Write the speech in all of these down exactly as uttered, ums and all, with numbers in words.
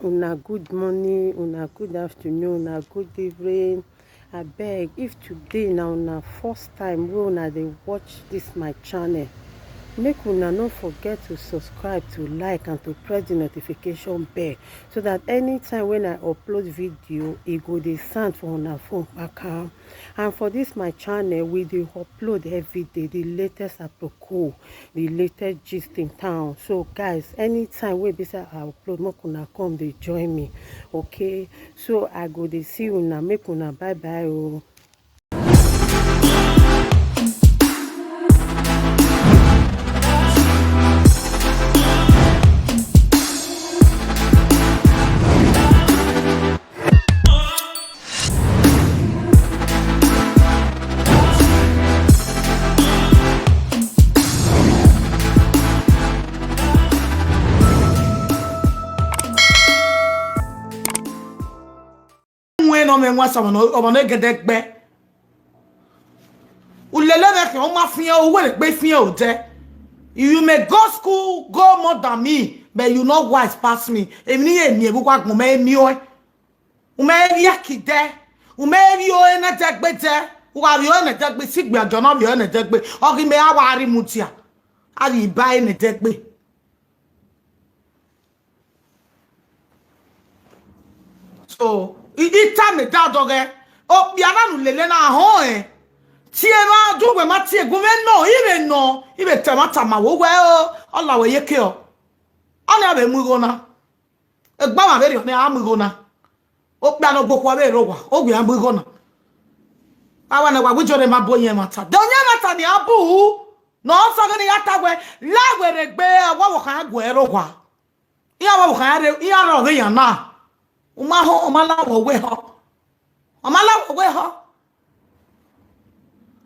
Una good morning, una good afternoon, una good evening. Abeg, if today na una first time wey una dey watch this my channel, make una no forget to subscribe, to like, and to press the notification bell, so that anytime when I upload video, e go dey sound for una phone kpakpa. And for this my channel, we dey upload every day the latest aproko, the latest gist in town. So guys, anytime wey be say I upload, make una come dey join me, okay? So I go dey see una, make una bye bye o. Wẹ ne ọ mwẹ wan sa ọmọ ne, ọmọ ne gẹdẹ gbẹ. U lele mwẹ khian, u ma fian, u wẹ ne egbe fian odẹ. You may go school, go more than me, but you not wise pass me. Emwi ne I ye miẹn vbe uwa agbọn, mẹ miẹn ọẹn. U mẹ vbiẹ kidẹ, u mẹ vbiẹ ore ne ẹdẹgbe dẹ, u gha vbiẹ ore ne ẹdẹgbe, isigbe agiọ na vbiẹ ore ne ẹdẹgbe, ọ ghi mẹ a wa rri mudia, a ghi ba ẹre ne ẹdẹgbe. So, I, I tama ẹdẹ adọghẹ, okpia na ne u lele na họn ẹn, tie emwa, du wẹ ma tie gun mwẹ nọ, I vbe nọ, I vbe ta ẹmwata ma wẹ, wẹ o, ọ la wẹ ye ke ọ. Ọnii a vbe mu igho na. Egbe ọmwa vberriọ ne a mu igho na. Okpia ne ọ gbe okhuo vbe rre owa, ọ wẹ a mu igho na. A wa na wa gu iyore ma bu oyin ẹmwata. De oyin ẹmwata ne a bu ru, ne ọ sẹ ọghe ne I ya ta wẹ, la wẹ rre egbe, ọwọvbokhan ya gu ẹre rre owa. Iran ọvbokhan ya rre, iran rrọọ vbe iran na. U ma họn, ọ ma la wẹ wẹ họ. Ọ ma la wẹ wẹ họ.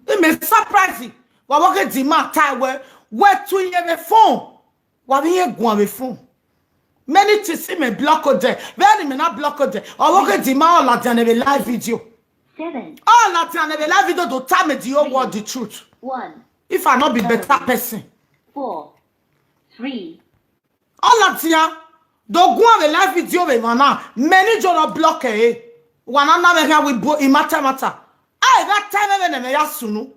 I mẹ surprise, wa vbe ọghe Dima ta wẹ, wẹ tu iyẹn vbe phone. Wa vbe irẹn guan vbe phone. Many things I mẹ block odẹ. Vbene I mẹ na block odẹ, ọ vbe ọghe Dima ọ ladian ne vbe live video. Seven. Ọ ladian ne vbe live video do tell me the whole world the truth. One. If I not be better person. Four. Three. Ọ ladian do guan vbe live video vbe emwa na. Many jo nọ block ẹre. Wa na na mwẹ khian wẹ ibo, I ma ta ẹmwata. A i gha ta ẹmwẹ vbene ẹmwẹ ya sunu.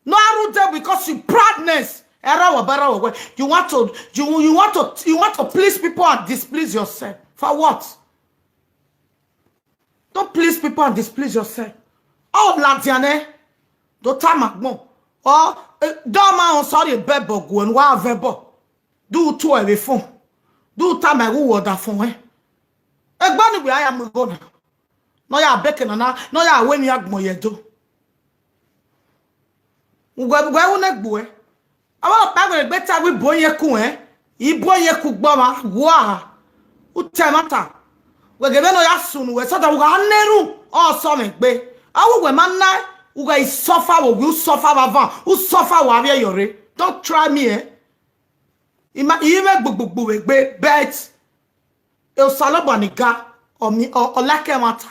No, I rule them because you proudness. Erọ wẹ, erọ wẹ. You want to, you, you want to, you want to please people and displease yourself. For what? Don't please people and displease yourself. Ọ ladian nẹ, do tama agbọn. Ọ, eh, do ma họn sorry ebe ẹbọ guẹ ne uwa vẹ ẹbọ. Do u tuẹ vbe phone. Do u tama ẹghẹ uwẹ ọdafẹn ruẹ. Egbe ọnii wẹ a ya mu igho na. Ne ọ ya bẹkẹ nana, ne ọ ya ru emwi agbọn ye Ẹdo. Uwẹ, uwẹ ru ne gbe uẹ. Avbe ọkpa wẹ egbe ta wẹ ibo yen ku ẹn, ibo yen ku gbe ọmwa, wa, u ta ẹmwata. Wẹ ghe vbene ọ ya sunu wẹ, sọda u gha na erhunmwu, ọ sẹ mwẹ egbe. Avbe uwẹ ma na, u gha i suffer vbe owi, u suffer vbe avan, u suffer vbe avbiẹ yọ rre. Don't try me, eh. I ma, I i mwẹ gbugbugbu vbe egbe, but Osanobua ni ga, ọ mi, ọ, ọ like ẹmwata.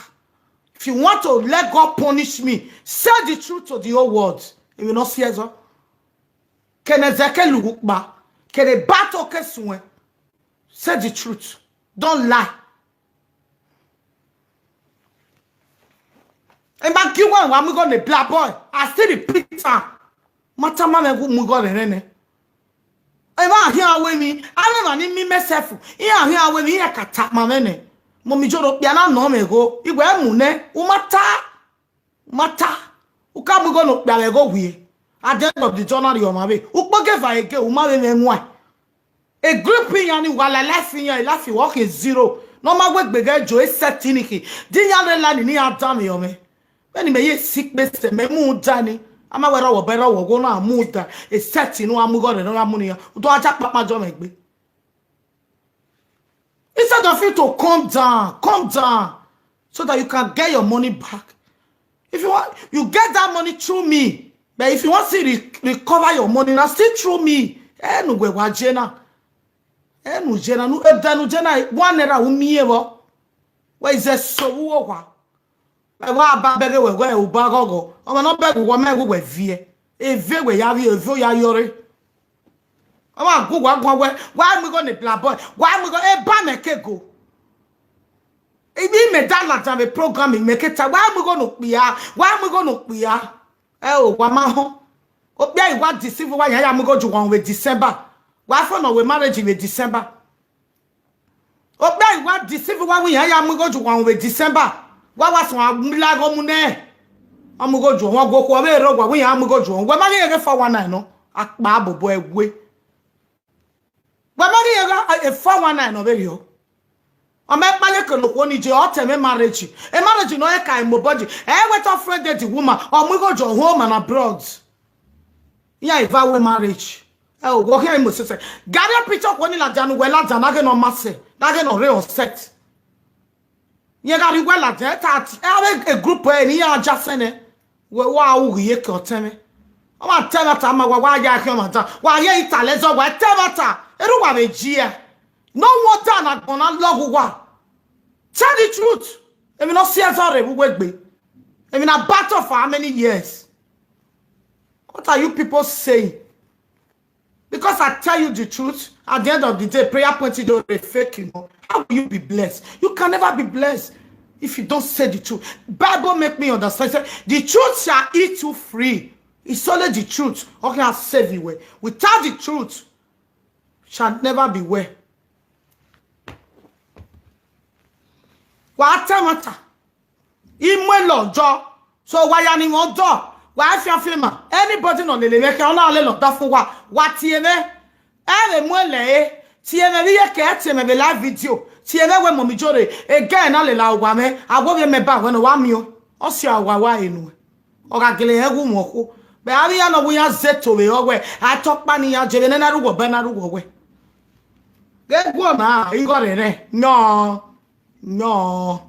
If you want to let God punish me, say the truth to the whole world. Emwi ne ọ si ẹzọ. Kene zẹ ke lughu kpa, kene ba to ke suẹn. Say the truth. Don't lie. I ma gie uwa wa mu igho ne black boy. I still repeat am. Ma tama mwẹ gu mu igho rẹn nẹ. Emwa khian wẹ emwi, avbe emwa ni mi myself, iran khian wẹ emwi, iran ka tama mwẹ nẹ. Mummy Iyore, okpia na nọ mwẹ igho, I wẹ mu nẹ, u ma ta, u ma ta. U ka mu igho ne okpia vbe ẹghẹ ovbi e. At the end of the journey, ọ ma vbe. U kpoghe eva ege, u ma vbe mwẹ ẹwaẹn. E group iran ni wa la life iran, e life wa khin zero. Ne ọ ma wegbe ghẹ jo e set ni khin. Di iran rre la ni, ne iran danmwehọ mwẹ. Vbene imẹ ye sikpe sẹ, mẹ muda ni. A ma wẹ rọvbọ bẹrẹ ọvbọ, ọghe na muda. E set ne u a mu igho rẹ ne u a mu ne iran. U do a ja kpakpa jọ mwẹ egbe. Instead of you to come down, come down, so that you can get your money back. If you want, you get that money through me. But if you want to re-, recover your money, now still through me. Enu wẹ wa je na. Enu je na, nu, eda nu je na, one naira u miẹn vbọ. Wẹ izẹ so vbe uwu owa. Wẹ wa ba bẹghe wẹ, wẹ u ba ghọghọ. Ọmwa ne ọ bẹghe uwa, ọ ma gu wẹ viẹ. Eve wẹ ya vbiẹ, eve ya yọre. Ọ ma gu wa guan wẹ, wa mu igho ne black boy, wa mu igho, eba mẹ ke go. Ibi mẹ da ladian vbe program, mẹ ke ta, wa mu igho ne okpia, wa mu igho ne okpia. Ẹ o, wa ma họn. Okpia i wa deceive wa, yan ya mu igho ju wa vbe December. Wa fo nọ wẹ marriage vbe December. Okpia i wa deceive wa, yan ya mu igho ju wa vbe December. Wa wa sọn a la igho mu nẹ. Ọ mu igho ju wa guọkhuọ vbe rre owa, yan mu igho ju. Wẹ ma ghi ye ghe four one nine nọ, akpa bobo ẹwe. Wẹ ma ghi ye ghe four one nine nọ vberriọ. Ọ ma kpale ke nokhuo ni je, ọ tẹ mwẹ marriage. E marriage nọ e ka emo body. Ẹ wẹ te friend the woman, ọ mu igho ju home and abroad. Iran eva wẹ marriage. Ẹ o, wọ khian imo sẹsẹ. Gari picture khuo ni ladian ne uwẹ ladian, na ghe ne ọ ma sẹ, na ghe ne ọ rre on set. Yẹn gha rhie uwẹ ladian, ẹ ta ti, ẹ avbe e group ẹre ne iran ja sẹ nẹ. Wẹ wa ru ghi ye ke ọtẹn mwẹ. Ọ ma tẹ ẹmwata ma wa, wa ya khian ọmwa dan. Wa ye ita lẹzọ, wa tẹ ẹmwata. Erha uwa vbe ji ẹe. No wonder ne agbọn na lọghọ uwa. Tell the truth. Emwi ne ọ si ẹzọ rre vbe uwu egbe. Emwi na battle for how many years? What are you people saying? Because I tell you the truth, at the end of the day, prayer point is a fake, you know. How will you be blessed? You can never be blessed if you don't say the truth. Bible make me understand. Say, the truth shall eat you free. It's only the truth. Okay, I'll save you well. Without the truth, shall never be well. Wa tẹ ẹmwata. I mu ẹlọ jọ. So wa ya ni mwẹ ọdọ. Wa fian fian ma. Anybody nọ lele mwẹ khian, ọ na lele ọdafẹn uwa. Wa tie mwẹ. Ẹ vbe mu ẹlẹ ẹre. Tie mwẹ vbe iye ke, ẹ tie mwẹ vbe live video. Tie mwẹ wẹ Mummy Ijore, egẹ na lela owa mwẹ. A wẹ ovbi mẹ ba wẹ ne ọ wa miẹn. Ọ si owa wa enu. Ọ gha gele hẹ wu mwẹ okhuo. Bẹ avbe iran nọ wẹ iran zẹ to vbe ọ wẹ. A tọ ọkpa ne iran je vbe ne na rughe ọba na rughe wẹ. Ghe guọ na, igho rẹ rẹ. Nọ. No.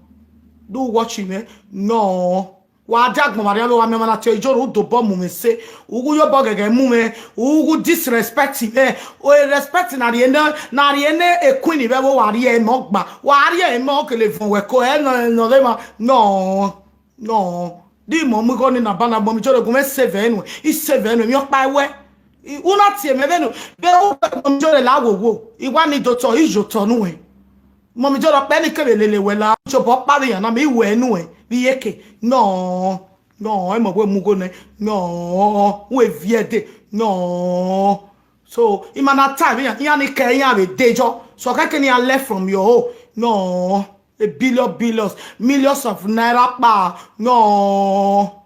Do watch me. No. Wa dia agbọn vbe arria vbe wa miẹn ọmwa na tie Ijore, u dobọ mu mwẹ ese. U ghu ye obọ ghẹghẹ mu mwẹ. U ghu disrespect mwẹ. O respect na rhie ne, na rhie ne e queen vbe ẹvbo, wa rhie ẹmọ gba. Wa rhie ẹmọ kele vuọn wẹ ko ẹ nọ, nọ vbe emwa. No. No. Di mọ mu igho ni na ba na, Mummy Ijore gu mwẹ save ẹre nuẹn. I save ẹre nuẹn, emwi ọkpa wẹ. I, u na tie mwẹ vbene, vbe u wẹ Mummy Ijore la wowo, I wa ni do otọ, I ye otọ nuẹn. Mummy Ijore ọkpẹ ni kevbe lele wẹ la, u tobọ ọkpa vbe iran na, mẹ I wẹ nuẹn vbe iyeke. No, no, emọ wẹ mu igho nẹ, no, wẹ viẹ dee, no. So, ima na ta vbe iran, iran ni kẹ iran vbe dejọ. So, ọ khẹke ne iran left from your home. No, a billion, billions, millions of naira kpa. No.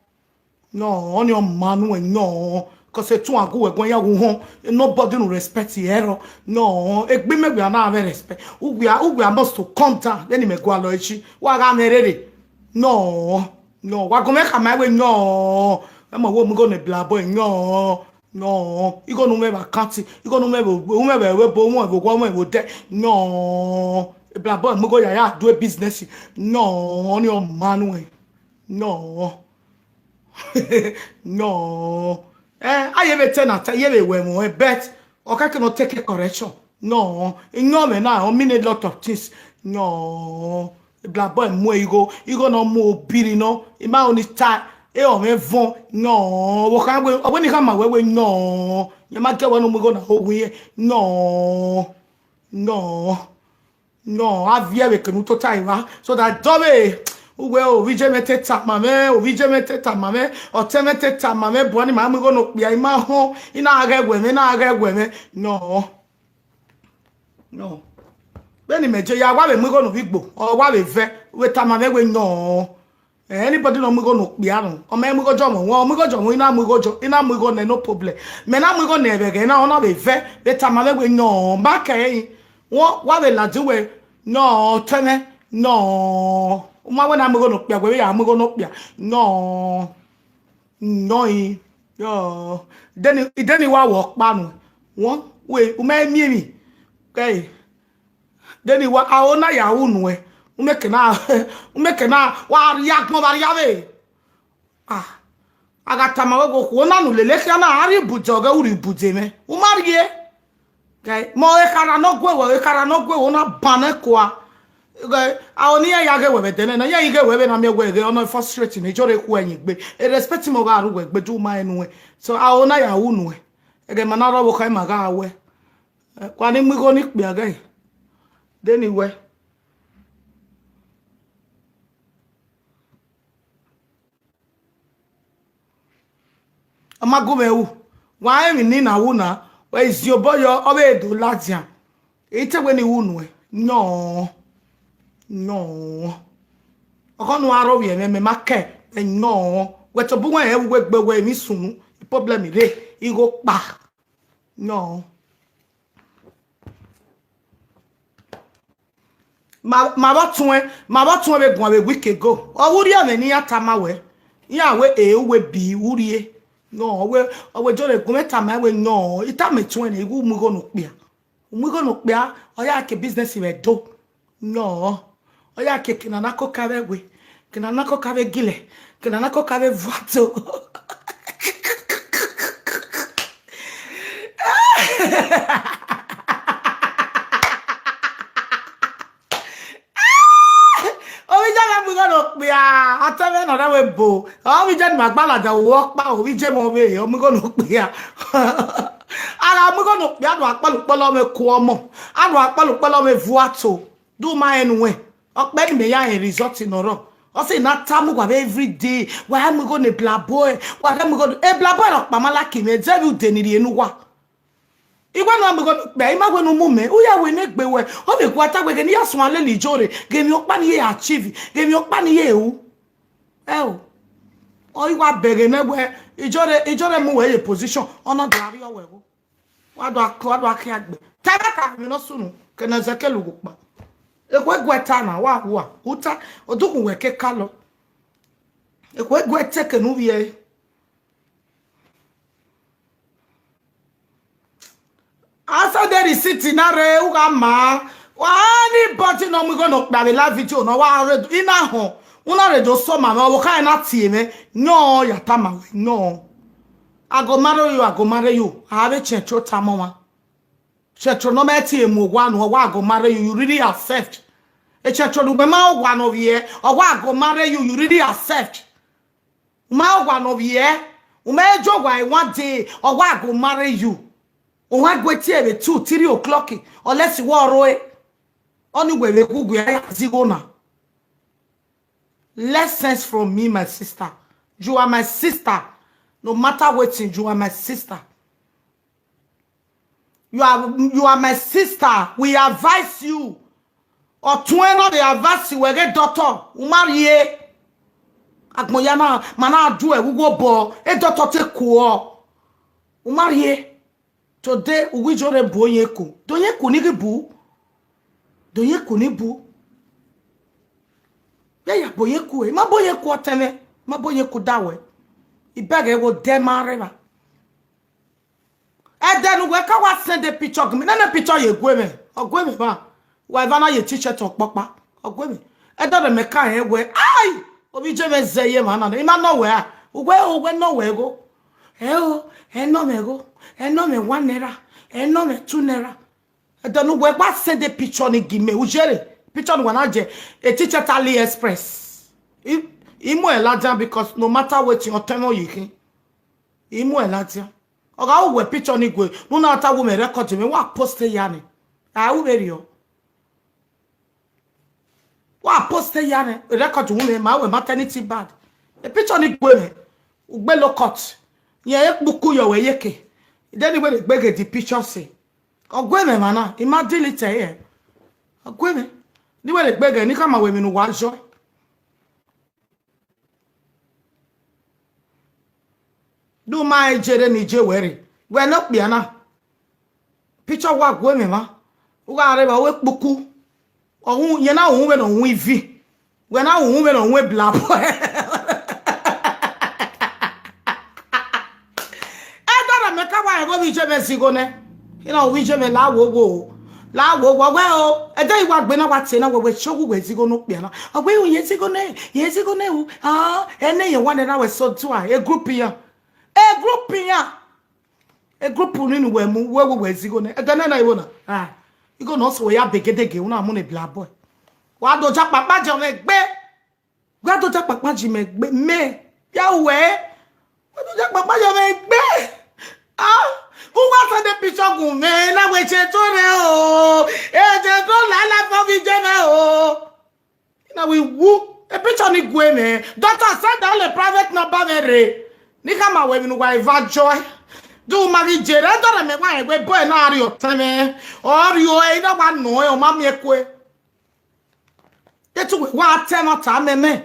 No, ọni ọ ma nuẹn, no. Cause etuan gu wẹ guan ya wu họn, nobody no respect ẹrọ. No, egbe mẹ wia na mwẹ respect. Uwia, uwia must to come down. Vbene imẹ gualọ ẹre, wa gha mwẹ rere. No, no, wa gu mwẹ khama ẹwe, no. Ẹmọ wo mu igho ne black boy, no. No, igho ne u mwẹ vbe account, igho ne u mwẹ vbe, u mwẹ vbe ẹvbo, u mwẹ vbe owa, u mwẹ vbe odẹ. No, black boy mu igho ya ya do business. No, ọni ọ ma nuẹn. No. No. Eh, a ye vbe te na ta, ye vbe wẹ ẹmwẹ, but ọ khẹke ne ọ take correction. No. Iyọnmwẹ na, ọ mean a lot of things. No. Black boy mu igho, igho ne ọ mu obiri nọ, I ma only ta, e ọ mwẹ vọn. No. Vbe ọ kha wẹ, ọ wẹ ne I khama wẹ wẹ, no. Yẹn ma gie wẹ ne u mu igho na ho wi yẹn. No. No. No, a viẹ vbe kene u tota evba. So that dọvbe, uwẹ ovbi iye mwẹ te tama mwẹ, ovbi iye mwẹ te tama mwẹ, ọtẹn mwẹ te tama mwẹ, bu ọni ma mu igho ne okpia, I ma họn, I na ghẹ wẹ mwẹ, I na ghẹ wẹ mwẹ. No. No. Vbene imẹ je ya, wa vbe mu igho ne ovbi igbo, ọ wa vbe vẹ, vbe tama mwẹ wẹ no. Eh, anybody ne ọ mu igho ne okpia nọ, ọ ma mu igho jọ mwẹ, ọ mu igho jọ mwẹ, I na mu igho jọ, I na mu igho nẹ, no problem. Mẹ na mu igho nẹ vbe ẹghẹ na, ọ na vbe vẹ, vbe tama mwẹ wẹ no, ma kẹ ẹre. Wọ, wa vbe ladian wẹ, no, ọtẹn mwẹ, no. U ma wẹ na mu igho ne okpia, wẹ vbe ya mu igho ne okpia, no. No, i, yo. Deni, deni wa wẹ ọkpa nuẹn. Wọ, wẹ, u ma miẹn emwi. Kẹ, deni wa, aro na ya ru nuẹn. U mẹ ke na, u mẹ ke na, wa rhie agbọn vbe arria vbe. Ah, a gha tama wẹ wẹ okhuo na ne u lele khian na, a rhie ibude ọghẹ, u rhie ibude mwẹ. U ma rhie. Guy, mẹ ọre ekhara ne ọ gue wẹ, ekhara ne ọ gue wẹ, u na ban nẹ kua. Guy, aro ne iran ya ghe wẹ vbe ẹdẹ nẹ na, iran i ghe wẹ vbe na miẹn wẹ ghe, ọ nọ frustrate ne Ijore khu ẹyin gbe. E respect mẹ ọ gha ru wẹ gbe, du ma rẹn nuẹn. So, aro na ya ru nuẹn. Ẹghẹ ma na rre ọvbokhan, ima gha wẹ. Eh, kua ni mu igho ni kpia ghẹ. Deni wẹ. Ọ ma gu mwẹ ru. Wa rẹn emwi ne I na ru na, wẹ I ziobọ yọ, ọ vbe do ladian. I te wẹ ne I ru nuẹn, yọn, yọn. Ọkhọ ne u gha rre ovbi ẹmwẹ, mẹ ma kẹ, ẹ yọn. Wẹ tobọ uwẹ rẹn vbe uwu egbe wẹ emwi sunu, problem rre, igho kpa. Yọn. Ma, ma vbe tuẹn, ma vbe tuẹn vbe guan vbe week ago. Ọ vbe urria mwẹ ne iran tama wẹ. Iran wẹ, e, uwẹ bi urrie. Yọn, ọ wẹ, ọ wẹ Jọre gu mwẹ tama wẹ yọn, I tama tuẹn nẹ, I gu mu igho ne okpia. U mu igho ne okpia, ọ ya ke business vbe Ẹdo. Yọn, ọ ya ke eke ne a na koka vbe ẹwe, eke ne a na koka vbe gilẹ, eke ne a na koka vbe vuato. Ovbi iye mwẹ mu igho ne okpia, a tama mwẹ ne ọ rre vbe ebo. Ovbi iye ne ima gba ladian vbe ọkpa, ovbi iye mwẹ ọvbehe, ọ mu igho ne okpia. A gha mu igho ne okpia, a do akpọlọ ukpọlọ mwẹ ku ọmọ, a do akpọlọ ukpọlọ mwẹ vuato. Do ma rẹn nuẹn, ọkpẹ ne imẹ ya rẹn result ne ọ rrọọ. Ọ sẹ ne a tama uwa vbe everyday, wa mu igho ne black boy, wa mu igho ne black boy rhọkpa ma like mwẹ, zẹ vbe ude ne I rhie ne uwa. I wẹ ne ọ mu igho ne okpia, I ma wẹ ne u mu mẹ, u ya wẹ ne egbe wẹ, ọ vbe gua ta wẹ ghe ne I ya suẹn lele Ijore, ghe emwi ọkpa ne I ye achieve, ghe emwi ọkpa ne I ye ru. Ẹo, ọ i wa bẹghe nẹ wẹ, Ijore, Ijore mu wẹ ye position, ọ na do rriọ wẹ vbo. Wa do akọ, wa do akhian gbe. Te ẹmwata vbe emwi ne ọ sunu, ke ne Ezekiel wu kpa. Ekhue guẹ ta na, wa hua, uta, odukhunmwu wẹ ke ka lọ. Ekhue guẹ te eke ne u vbiẹ ẹre. Asẹ de receipt na rre, u gha ma. Wa anybody ne ọ mu igho ne okpia vbe live video na, wa rre, I na họn, u na rre do sọ ma mwẹ, ọvbokhan na tie mwẹ, yọn ya tama wẹ, yọn. I go marry you, I go marry you. A vbe Central tama ọmwa. Central ne ọ ma tie mu owa nu, ọwa I go marry you, you really accept. E Central ne ugbẹn ma owa ne ọ vbiẹ, ọwa I go marry you, you really accept. U ma owa ne ọ vbiẹ, u ma je owa one day, ọwa I go marry you. U ma gu tie vbe two, three o'clock, unless wẹ ọ rre. Ọni wẹ vbe gu gu ya zigho na. Lessons from me, my sister. You are my sister. No matter wetin, you are my sister. You are, you are my sister. We advise you. Ọtuẹn na vbe advise wẹ ghe doctor, u ma rrie. Agbọn ya na, ma na du ẹ vbe uwu obọ, e doctor te kuọ. U ma rrie. Today, u wi Ijore bu oyin eku. Do oyin eku ne I ghi bu. Do oyin eku ne I bu. Vbe ya bu oyin eku, I ma bu oyin eku ọtẹn mwẹ, I ma bu oyin eku da wẹ. I bẹghe wo dẹ ma rre evba. Ẹdẹ ne uwẹ ka wa send picture gu mẹ, nene picture ye gue mwẹ, ọ gue mwẹ ba. Wa eva na ye t-shirt ọkpọkpa, ọ gue mwẹ. Ẹdẹ ne mẹ ka rẹn wẹ, ai, ovbi Ijore zẹ ye emwa na, I ma nọ wẹ a, uwẹ, uwẹ nọ wẹ igho. Ẹo, ẹ nọ mwẹ igho, ẹ nọ mwẹ one naira, ẹ nọ mwẹ two naira. Ẹdẹ ne uwẹ gba send picture ni gi mẹ, u yere, picture ne uwa na je, e t-shirt AliExpress. I, I mu ẹn ladian because no matter wetin, ọtẹn mwẹ ọ ye khin. I mu ẹn ladian. Ọ gha ru wẹ picture ni gue, ne u na ta wo mẹ record mwẹ, wa post ya nẹ. A ru vberriọ. Wa post ya nẹ, record wu mwẹ, ma wẹ maternity bag. E picture ni gue mwẹ, u gbe low cut. Yẹn ekpuku yọ wẹ yeke. Then wẹ gbe ghe the picture sẹ. Ọ gue mwẹ emwa na, I ma delete ẹre. Ọ gue mwẹ. Ne I wẹ gbe ghe, ne I khama wẹ emwi ne uwa yọ. Do ma e jere ne I je wẹ rre. Wẹ ne okpia na. Picture wa gue mwẹ emwa. U gha rre vbe aro ekpuku. Ọ wu, yẹn na wu vbene ọ wu ivi. Wẹ na wu vbene ọ wu eblabọ. Ẹdẹ ne mẹ ka wa rẹn vbe ovbi Ijore zigho nẹ. I na ovbi Ijore la wo wo. La wo wo wẹ o. Ẹdẹ I wa gbe na wa tie na wẹ wẹ show wẹ zigho ne okpia na. Ọ wẹ u ye zigho nẹ, ye zigho nẹ u. Ah, ẹnẹ yẹn wa nẹ na wẹ so do a. E group iran. E group iran. E group ni nu wẹ mu, wẹ wo wẹ zigho nẹ. Ẹdẹ nẹ na igho na. Ah. Igho na ọsẹ wẹ ya begedege, u na mu ne black boy. Wa do ja kpakpa jẹ mwẹ gbe. Wa do ja kpakpa jẹ mwẹ gbe, mẹ. Ya wẹ. Wa do ja kpakpa jẹ mwẹ gbe. Ah, u wa send picture gu mwẹ, na wẹ che to rẹ o. E che to la la fo vi je mwẹ o. Na we wu, e picture ni gue mwẹ. Doctor, send all the private number mwẹ rre. Ne I khama wẹ emwi ne uwa eva jọ ẹe. De u ma ghi jere ẹdọrẹ mẹ wa rẹn wẹ boy na rrie ọtẹn mwẹ, ọ rrie ọre, I na wa nọ ẹn, ọ ma miẹn kue. Deghẹ te uwẹ wa ta ẹmwata amẹ mẹ,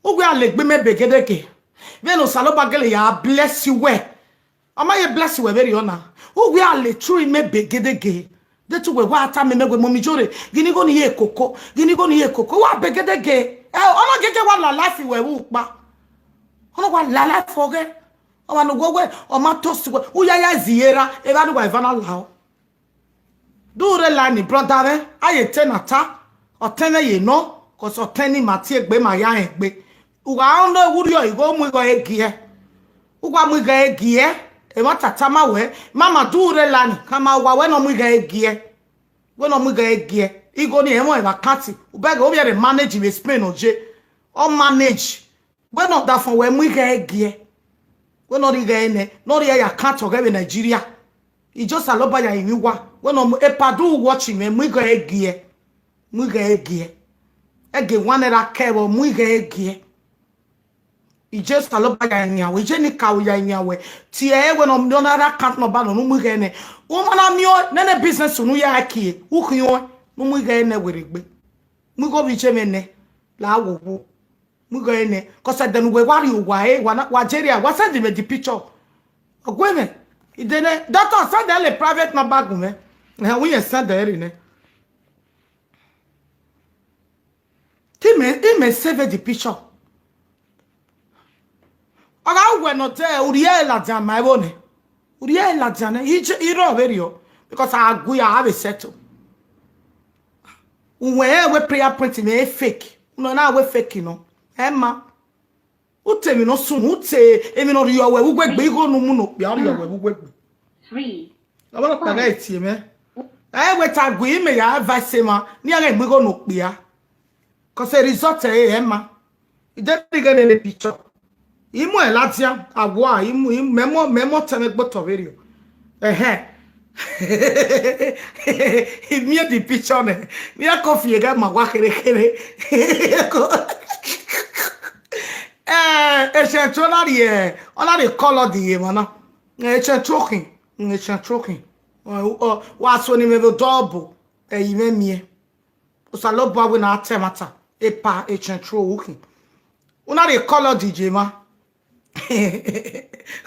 uwẹ a la egbe mẹ be gedege. Vbene Osanobua gele ya bless uwẹ, ọ ma ye bless uwẹ vberriọ na. Uwẹ a la true mẹ be gedege. Deghẹ te uwẹ wa ta amẹ mẹ wẹ mummy Iyore, ghi ne igho ni ye koko, ghi ne igho ni ye koko, wa be gedege. Ẹ, ọ na gege wa la life uwẹ vbe ukpa. Ọ na wa la life ọghẹ. Ọmwa ne uwẹ wẹ, ọ ma toast uwẹ, u ya ya zẹ iyerha, evba ne uwa eva na lao. De u rre la ni brother mwẹ, a ye te na ta, ọtẹn mwẹ ye nọ, cause ọtẹn ni ma tie egbe ma ya rẹn egbe. U gha rẹn ne u rhie igho mu igho ẹre giẹ. U wa mu igho ẹre giẹ, emwa tata ma wẹ, mama de u rre la ni, khama uwa wẹ ne ọ mu igho ẹre giẹ. Wẹ ne ọ mu igho ẹre giẹ, igho ni ẹmwẹ vbe account, u bẹghe ovbi ẹre manage vbe Spain ọ je, ọ manage. Wẹ ne ọdafọn wẹ mu igho ẹre giẹ. Wẹ ne ọ rhie igho ẹre nẹ, ne ọ rhie ya account ọghẹ vbe Nigeria. I just Osanobua ya rinmwian uwa. Wẹ ne ọ mu, epa de u watch mwẹ, mu igho ẹre giẹ. Mu igho ẹre giẹ. Ẹgie one naira kẹ vbe mu igho ẹre giẹ. I just Osanobua ya rinmwian wẹ, I je ni ka ya rinmwian wẹ. Tie ẹre wẹ ne ọ na rhie account number nọ, ne u mu igho ẹre nẹ. U ma na miẹn ọe, nene business unu ya kie, u khian ọe, ne u mu igho ẹre nẹ werriegbe. Mu igho vbe iye mwẹ nẹ, la wo wo. Mu igho ẹre nẹ, cause ẹdẹ ne uwẹ wa rrie owa ẹre, wa na, wa je rria, wa send mwẹ the picture. Ọ gu mwẹ, I de nẹ, doctor, send ẹre private number gu mwẹ. Ẹhẹn, wẹ irẹn send ẹre nẹ. Te imẹ, imẹ save the picture. Ọ gha wẹ ne ọ dẹ, u rhie ẹre ladian ma ẹvbo nẹ. U rhie ẹre ladian nẹ, I je, I rrọọ vberriọ, because a gu ya, a vbe settle. Uwẹ rẹn wẹ prayer point mwẹ fake. Unu na wẹ fake nọ. Ẹ ma. U te emwi ne ọ sunu, u te emwi ne ọ rhie wẹ vbe uwu egbe, igho ne u mu ne okpia, ọ rhie wẹ vbe uwu egbe. Three. Ọvbọkpa ghẹ tie mwẹ. Ẹ wẹ te a gu imẹ ya advice emwa, ne iran ghẹ mu igho ne okpia. Cause result ẹre ẹ ma. I de rhie ighe nene picture. I mu ẹre ladian, a wa, I mu, I, mẹ mu, mẹ mu ọtẹn mwẹ gbe otọ vberriọ. Ẹhẹn. I miẹn the picture nẹ. Vbe iran ko fi eghe ma wa kherekhere. Eh, Eshẹntu na rhie, ọ na rhie colour de ye emwa na. Eshẹntu okhin, Eshẹntu okhin. Ọ, ọ, wa so ni mwẹ vbe odọ ọbo, ẹ i mwẹ miẹn. Osanobua wẹ ne a ta ẹmwata, epa, Eshẹntu okhin. U na rhie colour de ye emwa.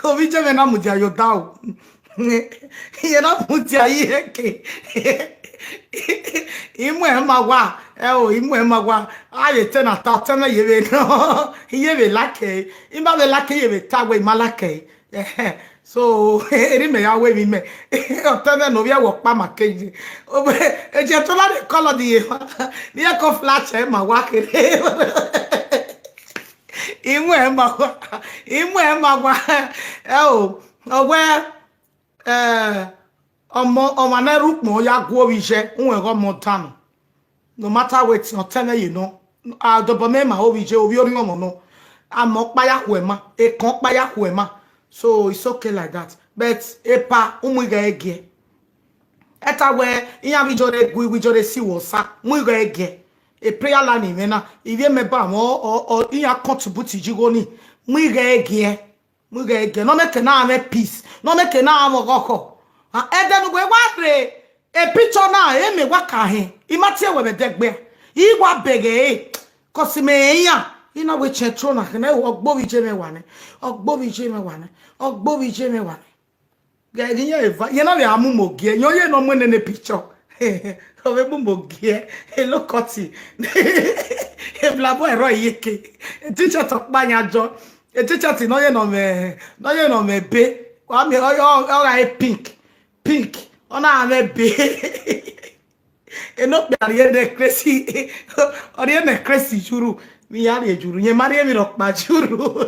Ovbi iye mwẹ na mudia ye odaro. Iye na mudia ye eke. I mu ẹre ma wa, ẹ o, I mu ẹre ma wa. A ye te na ta, ọtẹn mwẹ ye vbe nọ. I ye vbe like ẹre. I ma vbe like ẹre, I ye vbe ta wẹ I ma like ẹre. Ẹhẹn. So, erha mẹ ya wẹ emwi mẹ. Ọtẹn mwẹ ne ovbi ẹvbo ọkpa ma ke ye. Eshẹntu na rhie colour de ye emwa. Ne iran ko flash ẹre ma wa kherhe. I mu ẹre ma wa, I mu ẹre ma wa. Ẹ o, ọ wẹ, eh, ọmọ, ọmwa ne ru ukpọn ya gu ovbi iye, uwẹ ghe ọmọ dan nọ. No matter wetin, ọtẹn mwẹ ye nọ. A dobọ mẹ ma ovbi iye, ovbi orhiọn ọmọ nọ. Amọ ọkpa ya khuẹ ma, ekọn ọkpa ya khuẹ ma. So it's okay like that. But epa, u mu igho ẹre giẹ. Ẹta wẹ, iran vbe Iyore gu, vbe Iyore si wẹ osa, mu igho ẹre giẹ. E prayer line mwẹ na, ivbi mẹ ba mwẹ, ọ, ọ, ọ, iran contribute ye igho ni, mu igho ẹre giẹ. Mu igho ẹre giẹ, ne ọ make ne a mwẹ peace, ne ọ make ne a mwẹ ọghọghọ. Ah, ẹdẹ ne uwẹ wa rre e picture na, e mẹ wa ka hẹn, I ma tie wẹ vbe ẹdẹgbẹe, I wa bẹghe ẹre, cause mẹ rẹn iran, I na wẹ Eshẹntu na khin, ọ gbe ovbi iye mwẹ wa nẹ, ọ gbe ovbi iye mwẹ wa nẹ, ọ gbe ovbi iye mwẹ wa nẹ. Ghẹ ghi yan eva, yẹn na vbe a mu mo giẹ, yẹn ọ ye ne ọ mu nene picture. Ọ vbe mu mo giẹ, e lo kọti. Evlabọ ẹrọ iyeke. T-shirt ọkpa yan jọ. T-shirt ne ọ ye ne ọ mwẹ, ne ọ ye ne ọ mwẹ ebe. Wa miẹn, ọ, ọ, ọ gha re pink. Pink. Ọ na mwẹ ebe. Enokpia rhie ne crazy, ọ rhie ne crazy juru, vbe iran rhie juru, yẹn ma rhie emwi rhọkpa juru.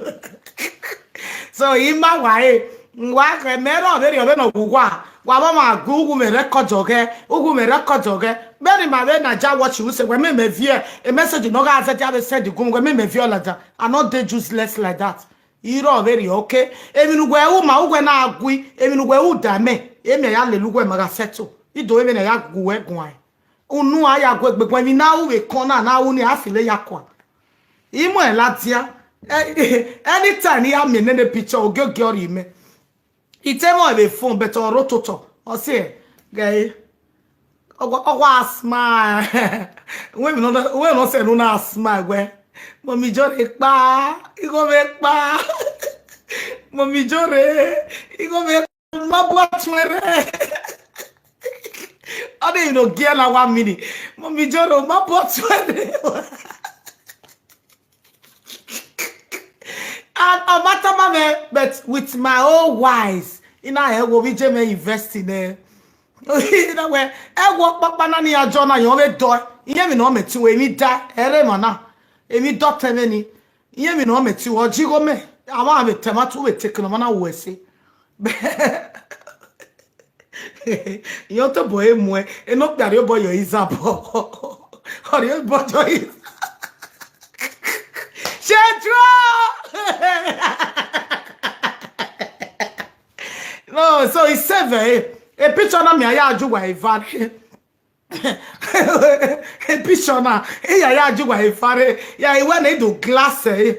So, I ma wa re, wa khe mẹ rrọọ vberriọ vbene ọ wu uwa, wa vbe ọmwa gu uwu mwẹ record ọghẹ, uwu mwẹ record ọghẹ. Vbene ima vbe Naija watch use, wẹ mẹ mẹ viẹ, e message ne ọ gha zẹdẹ avbe send gu mwẹ, wẹ mẹ mẹ viẹ ọlada. I no dey useless like that. I rrọọ vberriọ, okay? Emwi ne uwẹ ru ma, uwẹ na gui, emwi ne uwẹ ru da mẹ, emwi ya lele uwẹ ma gha settle. I do vbene a ya gu uwẹ guan. Unu a ya gu egbe guan, emwi ne a ru vbe ekọn na, ne a ru ni a filo ya kua. I mu ẹre ladian, Eh, anytime I ya miẹn nene picture, ogiogie ọ rhie mẹ. I te mwẹ vbe phone, but ọ rre ototọ. Ọ sẹ, ghe, ọ wa, ọ wa smile. Wẹ mi nọ, wẹ nọ sẹ ne u na smile wẹ. Mummy Ijore kpa, igho mwẹ kpa. Mummy Ijore, igho mwẹ kpa, ma bu ọtuẹn rre. Ọ de no gie na wa mini. Mummy Ijore, ma bu ọtuẹn rre. And ọ ma tama mwẹ, but with my own wise, I na rẹn wo vbe je mẹ invest in ẹ. I na wẹ, ẹvbo ọkpakpa na ni a jọ na yọn vbe dọe. Iye emwi ne ọ mẹ ti wẹ, emwi da, ẹre emwa na. Emwi dọtẹ mwẹ ni. Iye emwi ne ọ mẹ ti wẹ, ọ ji igho mẹ. Amwa vbe tẹ ma tu vbe te kene ọmọ na wu ẹse. Iye otobọ e muẹ, ene okpia rhie obọ yọ izabọ. Ọ rhie obọ yọ izabọ. Ṣe dro. No, so I save e. E picture na mi a ya ju wa eva re. E picture na, I ya ya ju wa eva re. Ya, I wẹ ne I do glass e.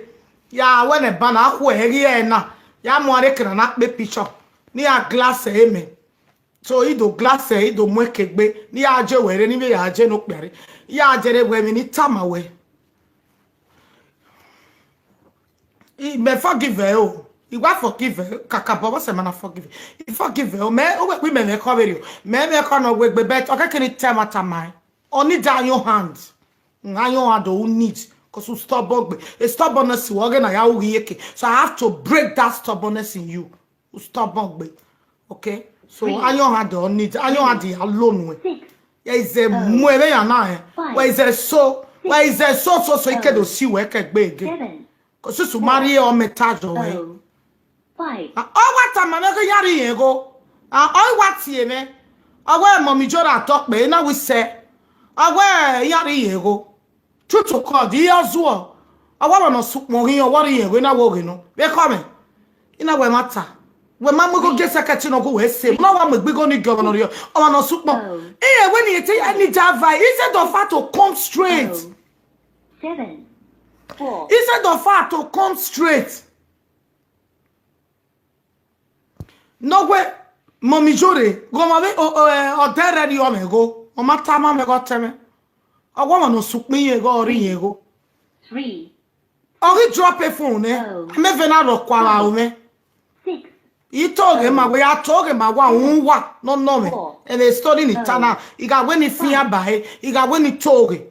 Ya wẹ ne ba na khu ẹre na. Ya mu are kra na kpe picture. Ne I ya glass e mẹ. So I do glass e, I do mu ẹkẹ gbe. Ne I ya je wẹ re, ne I vbe ya je ne okpia re. I ya je re wẹ emwi ne I tama wẹ. I, mẹ forgive ẹ o. I wa forgive ẹ, kakabọ vbọsẹ ma na forgive. I forgive ẹ o. Mẹ, o wẹ kpe mẹ mwẹ ẹkhọ vberriọ. Mẹ mwẹ ẹkhọ ne ọ wegbe, but ọ kẹkẹ ne I tama tama ẹn. Ọ need iron hand. Iron hand u need, 'cause u stubborn gbe. A stubbornness wẹ ọghe na ya ru ghi iyeke. So I have to break that stubbornness in you. U stubborn gbe. Okay? So iron hand ọ need, iron hand ya lo nuẹn. Ya izẹ mu ẹre ya na ẹn. Wa izẹ so, wa izẹ so, so, so, I ke do si wẹ ke gbe ege. 'Cause since u ma rhie ọ mẹ ta jọ wẹ. A, ọ wa tama mwẹ ghe ya rhie igho. A, ọ wa tie mwẹ. Ọ wẹ Mummy Ijore atọ kpe, I na wẹ sẹ. Ọ wẹ ya rhie igho. True to God, I ya zuọ. Ọ wa wẹ ne ọ sukpọn ghi, ọ wa rhie igho, I na wẹ oghe nọ. Vbe kọ mwẹ. I na wẹ ma ta. Wẹ ma mu igho gie second thing nọ gu wẹ se. Na wa mu egbe igho ni gie ọmwa ne ọ rhie, ọmwa ne ọ sukpọn. Iye wẹ ne I te ya ni java. Instead of her to come straight. Seven, four. Instead of her to come straight. Ne ọ wẹ, Mummy Ijore, ghọmwa vbe, o, o, eh, ọ dẹrẹ rhie ọ mwẹ igho. Ọ ma tama mwẹ ghe ọ tẹ mwẹ. Ọ wẹ ọmwa ne ọ sukpọn igho, ọ rhie igho. Three. Ọ ghi drop e phone nẹ. Oh. Amẹvbe na rhọkua vbe aro mwẹ. Six. I to ghe ma wẹ, ya to ghe ma wa, un wa, nọ nọ mwẹ. Four. Ẹvbo story ni ta na, I gha wẹ ne I fian ba ẹre, I gha wẹ ne I to ghe.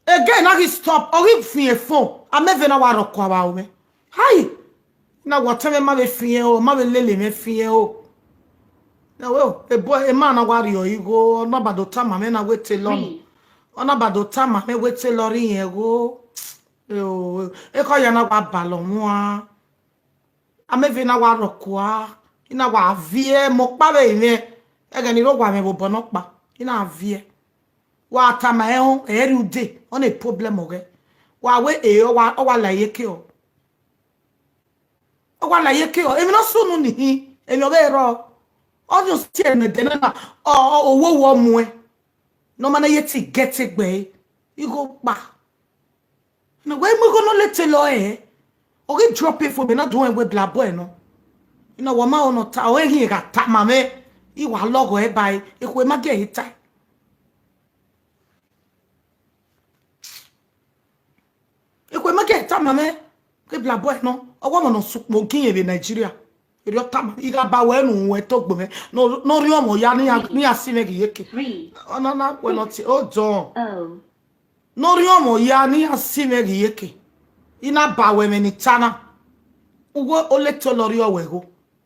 Again, na ghi stop, ọ ghi fian phone, amẹvbe na wa rhọkua vbe aro mwẹ. Hai! Na wa tẹ mwẹ ma vbe fian o, ma vbe lele mwẹ fian o. Na wẹ o, ebo, emwa na wa rhie igho, ọ na ba do tama mwẹ na wẹ te lọ nọ. Three. Ọ na ba do tama mwẹ wẹ te lọ rhie igho. Eo, ekhọe ya na wa balọ wan. Amẹvbe na wa rhọkua, I na wa viẹ, mẹ ọkpa vbe mwẹ, ẹghẹ ne I rre owa mwẹ vbe obọ nọkpa, I na viẹ. Wa tama ẹn, ẹ rrie ude, ọ na problem ọghẹ. Wa wẹ e, ọ wa, ọ wa la iyeke ọ. Ọ wa la iyeke ọ, emwi ne ọ sunu ni hin, emwi ọ vbe rrọọ. Ọ ni si ẹnẹdẹ na na, ọ, ọ, owowo ọ muẹn. Ne ọ ma na ye te get egbe ẹre, igho kpa. Ne wẹ mu igho ne ọ lete lọ ẹre, ọ ghi drop e phone, mẹ na do rẹn wẹ bla boy nọ. I na wa ma ọ nọ ta, ọ ghi gha tama mwẹ, I wa lọghọ ẹre ba ẹre, ekhue ma gie ẹre tae. Ekhue ma gie ẹre tama mwẹ, ke bla boy nọ, ọ wa ọmwa ne ọ sukpọn ogiẹn vbe Nigeria. Erriọ tama, I gha ba wẹ ne u wẹ to gbe mwẹ, ne ọ, ne ọ rhie ọmwa ya ne iran, ne iran si mwẹ ghe iyeke. Three. Ọ na na wẹ ne ọ tie, hold on. Oh. Ne ọ rhie ọmwa ya ne iran si mwẹ ghe iyeke. I na ba wẹ ẹmwẹ ne I ta na. Uwu olete ọ lọ rhie ọwẹ igho.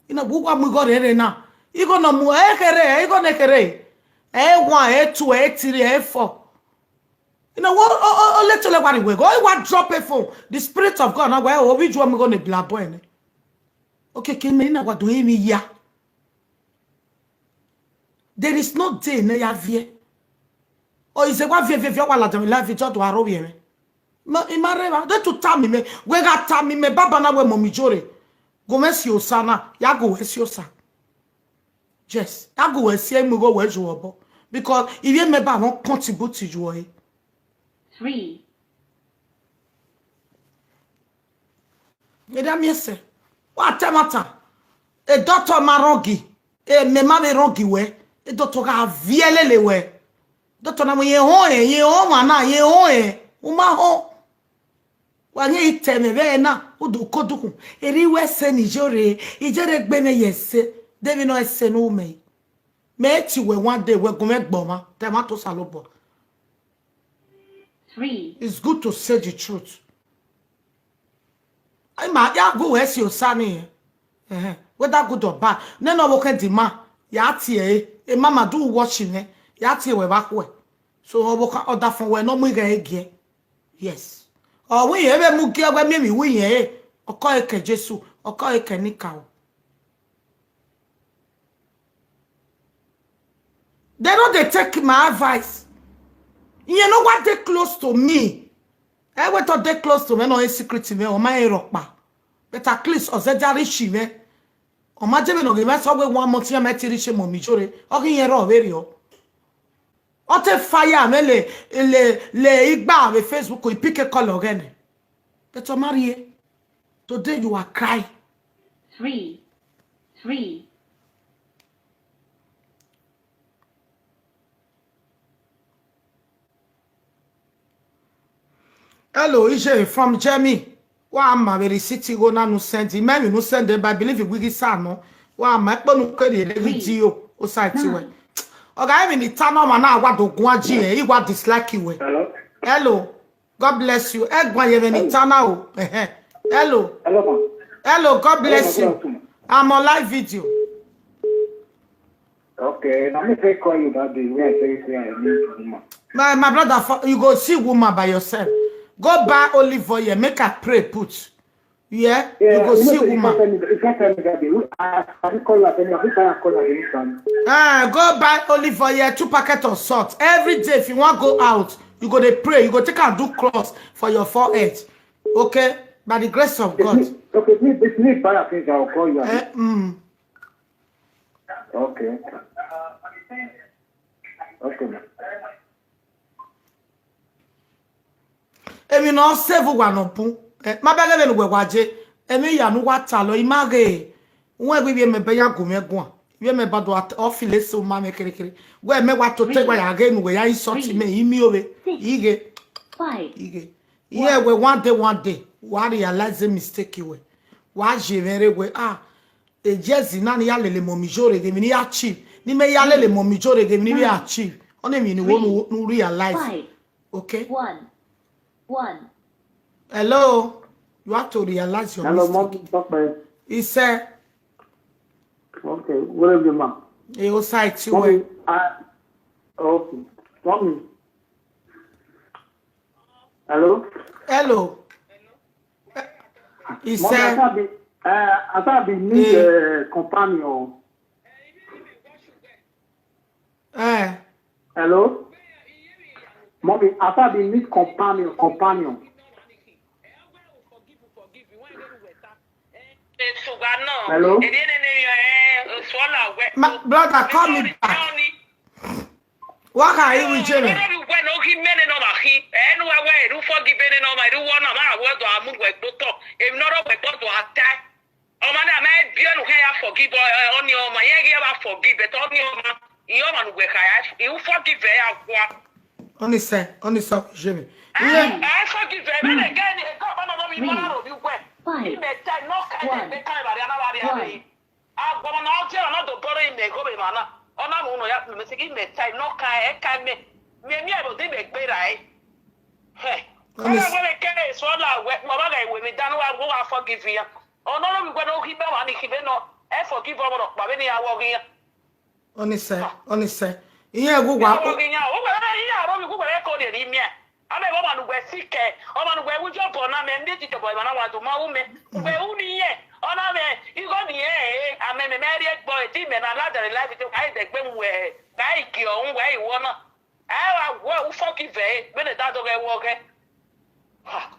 I na wẹ uwa mu igho rere na. Igho ne ọ mu, ẹ kherhe, igho ne kherhe. Ẹ one, ẹ two, ẹ three, ẹ four. I na wẹ o, o, o, olete ọ lẹ wa rhie wẹ igho. Ọ wa drop e phone. The spirit of God na wẹ ovbi Ju ọ mu igho ne bla boy nẹ. Okiekie mẹ, I na wa do emwi ya. There is no day ne ya viẹ. Ọ ize wa viẹ viẹ viẹ, ọ wa ladian vbe life, just do aro vbiẹ mwẹ. Ma, I ma rre evba, de tu tama mẹ, wẹ gha tama mẹ, baba na wẹ Mummy Ijore. Gu mwẹ si osa na, ya gu wẹ si osa. Yes, ya gu wẹ si, mu igho wẹ ju obọ. Because ivbi mẹ ba mwẹ contribute ju ọre. Three. Eda miẹn sẹ, wa ta ẹmwata. E doctor ma rhọngi, e mẹ ma vbe rhọngi wẹ. E doctor gha viẹ lele wẹ. Doctor na wẹ, ye họn ẹn, ye họn ọmwa na, ye họn ẹn, u ma họn. Wa ghi te mwẹ vbe ẹre na, u do ko dukhun. Erriọ wẹ ẹse ne Iyore, Iyore gbe mwẹ ye ẹse, de emwi nọ ẹse ne u mẹ. Mẹ te wẹ one day, wẹ gu mwẹ gbe ọmwa, te ẹmwata Osanobua. Three. It's good to say the truth. Ima ya gu wẹ si osa ni. Ẹhẹn. Whether good or bad, nene ọvbokhan demand, ya tie ẹre. Emama do watch mwẹ, ya tie wẹ vbe akhuẹ. So ọvbokhan ọdafọn wẹ ne ọ mu ighe ẹre giẹ. Yes. Ọ wẹ irẹn vbe mu gie wẹ miẹn emwi wẹ irẹn re, ọ kọe ke Jesu, ọ kọe ke enikaro. They no dey take my advice. Irẹn ne ọ wa dey close to me. Ẹ wẹ te ọ dey close to me, nọ e secret mwẹ, ọ ma rẹn rhọkpa. But at least ọ zẹdẹ a rri shi mwẹ. Ọ ma je vbene ọ ghi mwẹ sẹ wẹ one month iran ma te rri shi mọ mi Iyore. Ọ ghi irẹn rrọọ vberriọ. Ọ te fire mwẹ le, le, le igba vbe Facebook, I pick call ọghẹe nẹ. But ọ ma rrie. Today you are crying. Three, three. Hello, Ije from Germany. Wa ma vbe receipt igho na ne u send, imẹ emwi ne u send, but I believe we ghi sa nọ. Wa ma ekpo ne u kere re video, o site wẹ. Ọ gha emwi ne I ta nọ, ọmwa na wa do guan ji rẹn, I wa dislike wẹ. Hello. Hello. God bless you. Ẹ guan ye vbe ne I ta na o. Ẹhẹn. Hello. Hello, ma. Hello, God Hello, bless ma. you. Good afternoon. I'm on live video. Okay, na me first call you that day when I tell you say I need woman. My, my brother, fo-, you go see woman by yourself. Go buy olive oil, make I pray put. Yeah, you Yeah, go you know see say you woman. can't tell me, you can't tell me that day. We, I, I didn't call you, I tell you, I think I call you, I didn't come. Ah, go buy olive oil, two packet of salt. Every day, if you want go out, you go dey pray, you go take and do cross for your forehead. Okay? By the grace of If God. me, okay, if me, if me buy a thing, I will call you, abi? Eh, mm. Okay. Okay, ma. Emwi ne ọ save uwa nọ bun. Eh, ma bẹghe vbene uwẹ wa je, emwi hia ne uwa talọ, I ma ghe, uwẹ ghi vbe mẹ bẹ ya gu mwẹ guan. Vbe mẹ ba do at-, ọ feel eso ma mwẹ kere kere. Wẹ mẹ wa to te wa ya ghe nu wẹ ya insult me, I miẹn ovbe. I ghe. I ghe. Iye wẹ one day, one day, wa realize mistake wẹ. Wa ye mwẹ rre wẹ, ah, e jezi na ni ya lele mọ mi Iyore ghe emwi ni ya achieve. Ni mẹ ya lele mọ mi Iyore ghe emwi ni ya achieve. Ọnii emwi ne u wo ne u, ne u realize. Okay? One. One. Hello? You have to realize your Hello, mistake. Mom, Papa. He said, Okay, where is the man? He was side to Mommy, where? I, okay. Mommy. Hello? Hello. He Mommy, I said, can't be, uh, I can't be need Eh. uh, companion. Eh. Hello? Mommy, I can't be need companion, companion. Hello? My brother, call me back. Wa kha ru Ije mwẹ? Ọrọre uwẹ ne ọ ghi mẹ nene ọmwa khin, ẹ ne uwa wẹ, erha u forgive nene ọmwa, erha uwa na, ma wẹ do a mu wẹ gbe otọ, emwi ne ọ rọ wẹ gbe otọ a tae. Ọmwa na ma biẹ ne u khẹ ya forgive, ọ, ọ, ọnii ọmwa, irẹn ghi ya vba forgive, but ọnii ọmwa, irẹn ọmwa ne uwẹ kha ya, u forgive ẹ ya gua. Ọnii sẹ, ọnii sẹ, Ije mwẹ. Ẹ, Iye. ẹ forgive ẹ, vbene ẹgẹ ni, ẹgẹ ọkpa na nọ vbe imọ na ro vbe uwẹ. Imẹ ta, nọ ka ẹdẹ gbe ka ẹvba rria na vba rria vbe. Agbọmọ na ọ diẹrẹ na do bọrọ imẹ igho vbe emwa na. Ọ na ru nọ ya kpe mẹ, sẹ ghe imẹ ta, nọ ka ẹ ka mẹ. Mẹ miẹn vbe odẹ imẹ gbe ra ẹe. Hẹ. Ọnii Ọna s- wẹ vbe kẹ eso ọla wẹ, wa vba gha iwe vbe dan ne uwa, wa forgive iran. Ọ nọ rọ vbe uwẹ ne ọ ghi bẹ wa ni khian vbe nọ, ẹ forgive ọmwa rhọkpa vbene iran wẹ ọ ghi iran. Ọnii sẹ, ọnii sẹ. Iran gu wa. Iran wẹ ọ ghi iran, uwẹ rẹ iran rọ vbe uwẹ rẹ ko rhie ne imiẹn. Amẹ vbe ọmwa ne uwẹ sikẹ, ọmwa ne uwẹ wu jọbọ na mẹ, ne jijọbọ emwa na wa do ma wu mẹ. Uwẹ ru ni iran, ọ na mwẹ, igho ni iran, eh, amẹ mẹ mẹ rhie gbe ẹre, te imẹ na ladẹ ne live video, ka i dẹgbe mu wẹ, ka i gie ọhun wẹ i wọ na. Ẹ wa wẹ u forgive ẹ, vbene da do ghẹ wẹ ọghẹ. Ha.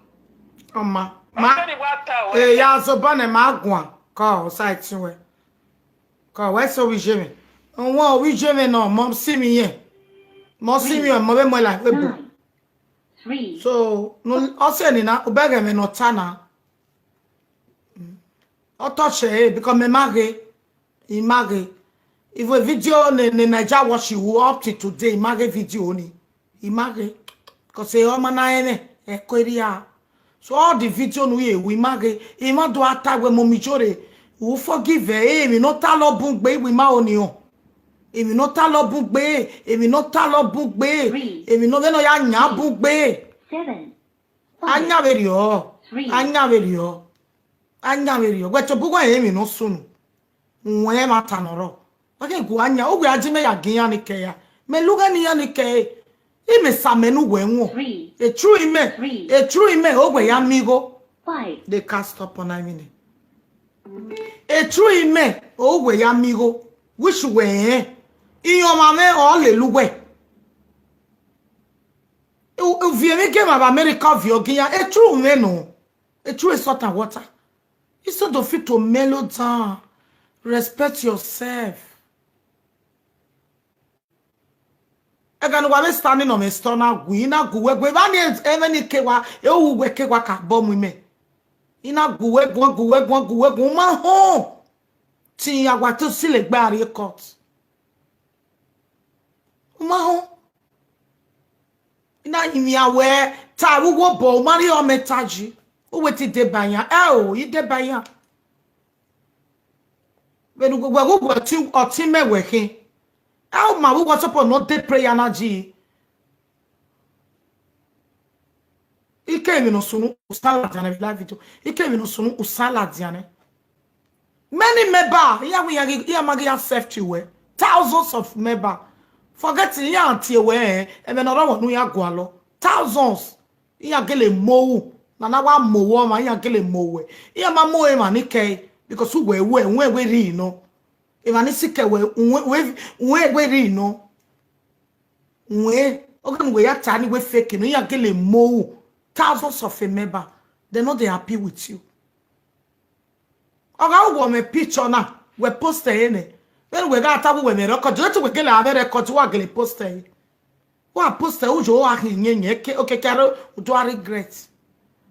Ọma, ma, Ọghẹ ni wa ta wẹ. Eh, ya zobọ nẹ ma guan, kọ, osa ẹtin wẹ. Kọ, wẹ so vbe Ije mwẹ. Wọn vbe Ije mwẹ nọ, mọ si mwẹ yẹn. Mọ si mwẹ, mọ vbe mọ la, vbe bu. Three. So, no, ọ sẹ ni na, u bẹghe ẹmwẹ ne ọ ta na. Ọ touch ẹre because mẹ ma ghe, I ma ghe. Even video ne, ne Naija watch you up to today, I ma ghe video ni. I ma ghe. Because e ọma na ẹmwẹ, ẹko erriọ. So all the video ne u ye ru, I ma ghe. I ma do a ta wẹ mọ mi jore. U forgive ẹre, emwi ne ọ ta lọ bun gbe, I wi ma oni họn. Emwi ne ọ ta lọ bun gbe, emwi ne ọ ta lọ bun gbe, emwi ne ọ vbe nọ ya yan bun gbe. A yan vberriọ, a yan vberriọ, a yan vberriọ. Wẹ tobọ uwẹ rẹn emwi ne ọ sunu, wẹ ẹmwata ne ọ rrọọ. Wa khẹ gu a yan, uwẹ a ji mẹ ya gie iran ni kẹ ya. Mẹ lughe ne iran ni kẹ ẹre. Imẹ sa mẹ ne uwẹ wọn. Etru imẹ, etru imẹ, uwẹ ya miẹn igho. They cast upon I mean. Etru imẹ, uwẹ ya miẹn igho. Wish uwẹ rẹn. Iran ọmwa mwẹ ọ lele uwẹ. U, u viọ emwi gie emwa vbe America, u viọ gie iran. Etru mwẹ nọ. Etru e salt and water. Instead of you to mellow down, respect yourself. Ẹga ne uwa vbe stand nọ mwẹ store na gu, I na gu wẹ gu, evba ni ẹmwẹ ni ke wa, e u wẹ ke wa ka bọ mu imẹ. I na gu wẹ guan, gu wẹ guan, gu wẹ guan, u ma họn. Te iran wa te sile gbe a rrie court. U ma họn. I na rinmwian wẹ, ta vbe uwu obọ, u ma rhie ọmẹta yi. U wẹ te deba iran. Ẹ o, I deba iran. Vbene uwẹ gu wẹ ọtẹn, ọtẹn mẹ wẹ khin. Ẹ o, ma vbe uwu suppose ne ọ de prayer na yi. Ike emwi ne ọ sunu, u sa ladian nẹ vbe live video. Ike emwi ne ọ sunu, u sa ladian nẹ. Many member, iran wẹ iran ghi, iran ma ghi accept you well. Thousands of member. Forget iran tie wẹ, eh, ẹmwẹ ne ọ rọvbọ ne iran gualọ. Thousands. Iran gele mo ru. Na na wa mo ru ọmwa, iran gele mo wẹ. Iran ma mo emwa ni kẹe, because uwẹ wẹ, uwẹ wẹ rri nọ. Emwa ni sikẹ wẹ, uwẹ, uwẹ, uwẹ wẹ rri nọ. Uwẹ, oghẹ ne uwẹ ya ta ni wẹ fake nọ, iran gele mo ru. Thousands of a member, they no dey happy with you. Ọ gha ru wẹ mwẹ picture na, wẹ post ẹre nẹ. Vbene uwẹ gha ta wẹ uwẹ mwẹ record, te uwẹ gele a mwẹ record, wa gele post ẹre. Wa post ẹre, uyo a khin yẹnyẹn, ke, okeke aro, u do a regret.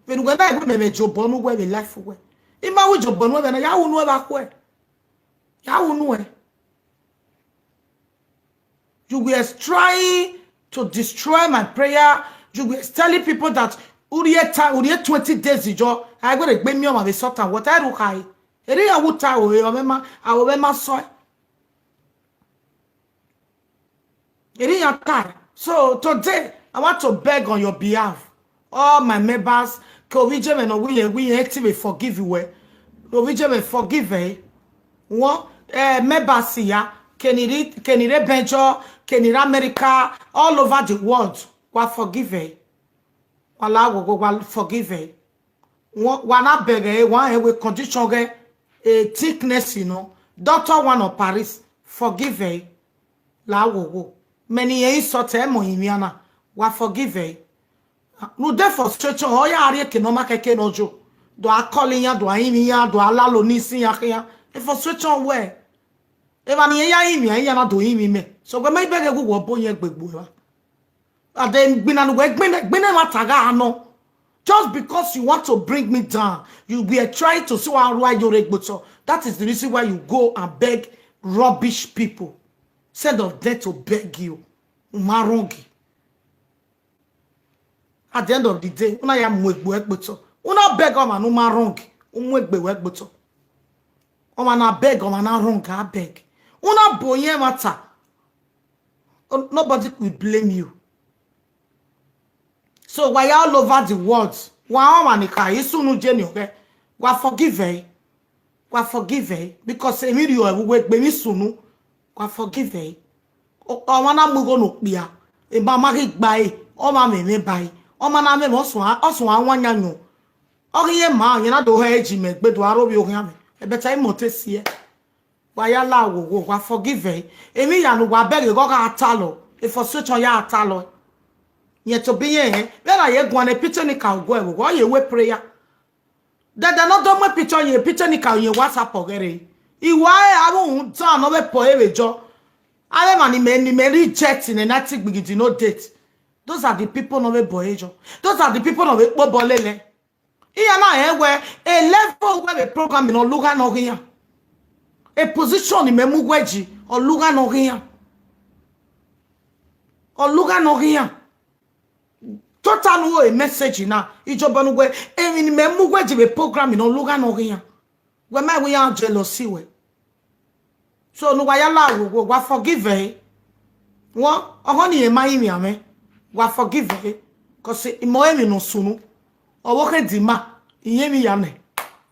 Vbene uwẹ na wẹ mẹ mwẹ jobọ ne uwẹ vbe life uwẹ. I ma wẹ jobọ ne uwẹ vbe na, ya ru nuẹn vbe akhuẹ. Ya ru nuẹn. You were trying to destroy my prayer. You were telling people that u rhie ta, u rhie twenty days ijọ, a i wẹ rhe gbe miẹn ọmwa vbe salt and water, ẹ ru khare. Erha iran wu ta aro, ọ mwẹ ma, aro mwẹ ma sọe. Erha iran ta. So today, I want to beg on your behalf. All my members, ke ovbi Ijemwẹ ne ọ wi yẹn, wi yẹn te vbe forgive wẹ. Ovbi Ijemwẹ forgive ẹre. Wọ, eh, members ya, ke ni rre, ke ni rre Belgium, ke ni rre America, all over the world, wa forgive ẹre. Wa la wo, wo, wa forgive ẹre. Wọ, wa na bẹghe ẹre, wa rẹn wẹ condition ghẹ, eh, thickness, you know. Doctor one of Paris, forgive ẹre. La wo wo. Mẹ ne irẹn insult ẹre, mọ rinmwian na, wa forgive ẹre. Rhunmwuda frustration, ọ ya rrie eke ne ọ ma khẹke ne ọ yo. Do a call iran, do a rinmwian, do a lalo ni si iran khian. E frustration wẹ. Emwa ne irẹn ya rinmwian, iran na do rinmwian mẹ. So wẹ ma i bẹghe wẹ uwẹ ọbo yẹn gbe gbe evba. Ade gbinna ne uwẹ gbinna, gbinna ẹmwata gha nọ. Just because you want to bring me down, you were trying to see wa rua yo re gbe otọ. That is the reason why you go and beg rubbish people. Instead of them to beg you, u ma wrong. At the end of the day, u na ya mu egbe uwẹ gbe otọ. U na beg ọmwa ne u ma wrong, u mu egbe uwẹ gbe otọ. Ọmwa na beg, ọmwa na wrong, a beg. U na bo yẹn ẹmwata. Nobody will blame you. So wa ya all over the world. Wa rẹn ọmwa ni kha, i sunu je ni ọghẹ. Wa forgive ẹre. Wa forgive ẹre. Because emwi rriọ ẹvbo uwẹ gbe emwi sunu. Wa forgive ẹre. Ọ, ọmwa na mu igho ne okpia. Ema ma ghi gba ẹre. Ọmwa mwẹ mwẹ ba ẹre. Ọmwa na mwẹ mwẹ ọsua, ọsua wan yan yọn. Ọ ghi ye ma, yẹn na do hẹ eji mẹ gbe do aro vbe ohian mwẹ. Ẹbẹta imọte siẹ. Wa ya la wo wo, wa forgive ẹre. Emwi ya ne uwa bẹghe ghe ọ gha talọ, e frustration ya talọ. Yẹn tobọ irẹn, vbene a ye guan ne picture ni ka oguẹ vbe, ọ ye wẹ prayer. Dẹdẹ ne ọ do mu picture ye, picture ni ka ye WhatsApp ọghẹrẹ. Iwa ẹre avbe uhunmwu dan ne ọ vbe pọ ẹre vbe jọ. Avbe emwa ni mẹ, ni mẹ reject ne nineteen gbigidi no date. Those are the people ne ọ vbe bọ ẹre jọ. Those are the people ne ọ vbe kpobọ lele. Iran na rẹn wẹ, a level wẹ vbe program ne ọ lugha ne ọ ghi iran. A position ne imẹ mu uwẹ yi, ọ lugha ne ọ ghi iran. Ọ lugha ne ọ ghi iran. Tota ne u ro message na, ijọba ne uwẹ, emwi ne imẹ mu uwẹ yi vbe program ne ọ lugha ne ọ ghi iran. Wẹ ma wẹ iran jealousy wẹ. So ne uwa ya la wo wo, wa forgive ẹre. Wọn, ọghọ ni ma rinmwian mwẹ, wa forgive ẹre. Cause imẹ ọre emwi ne ọ sunu. Ọvbokhan edima, I ye emwi ya nẹ.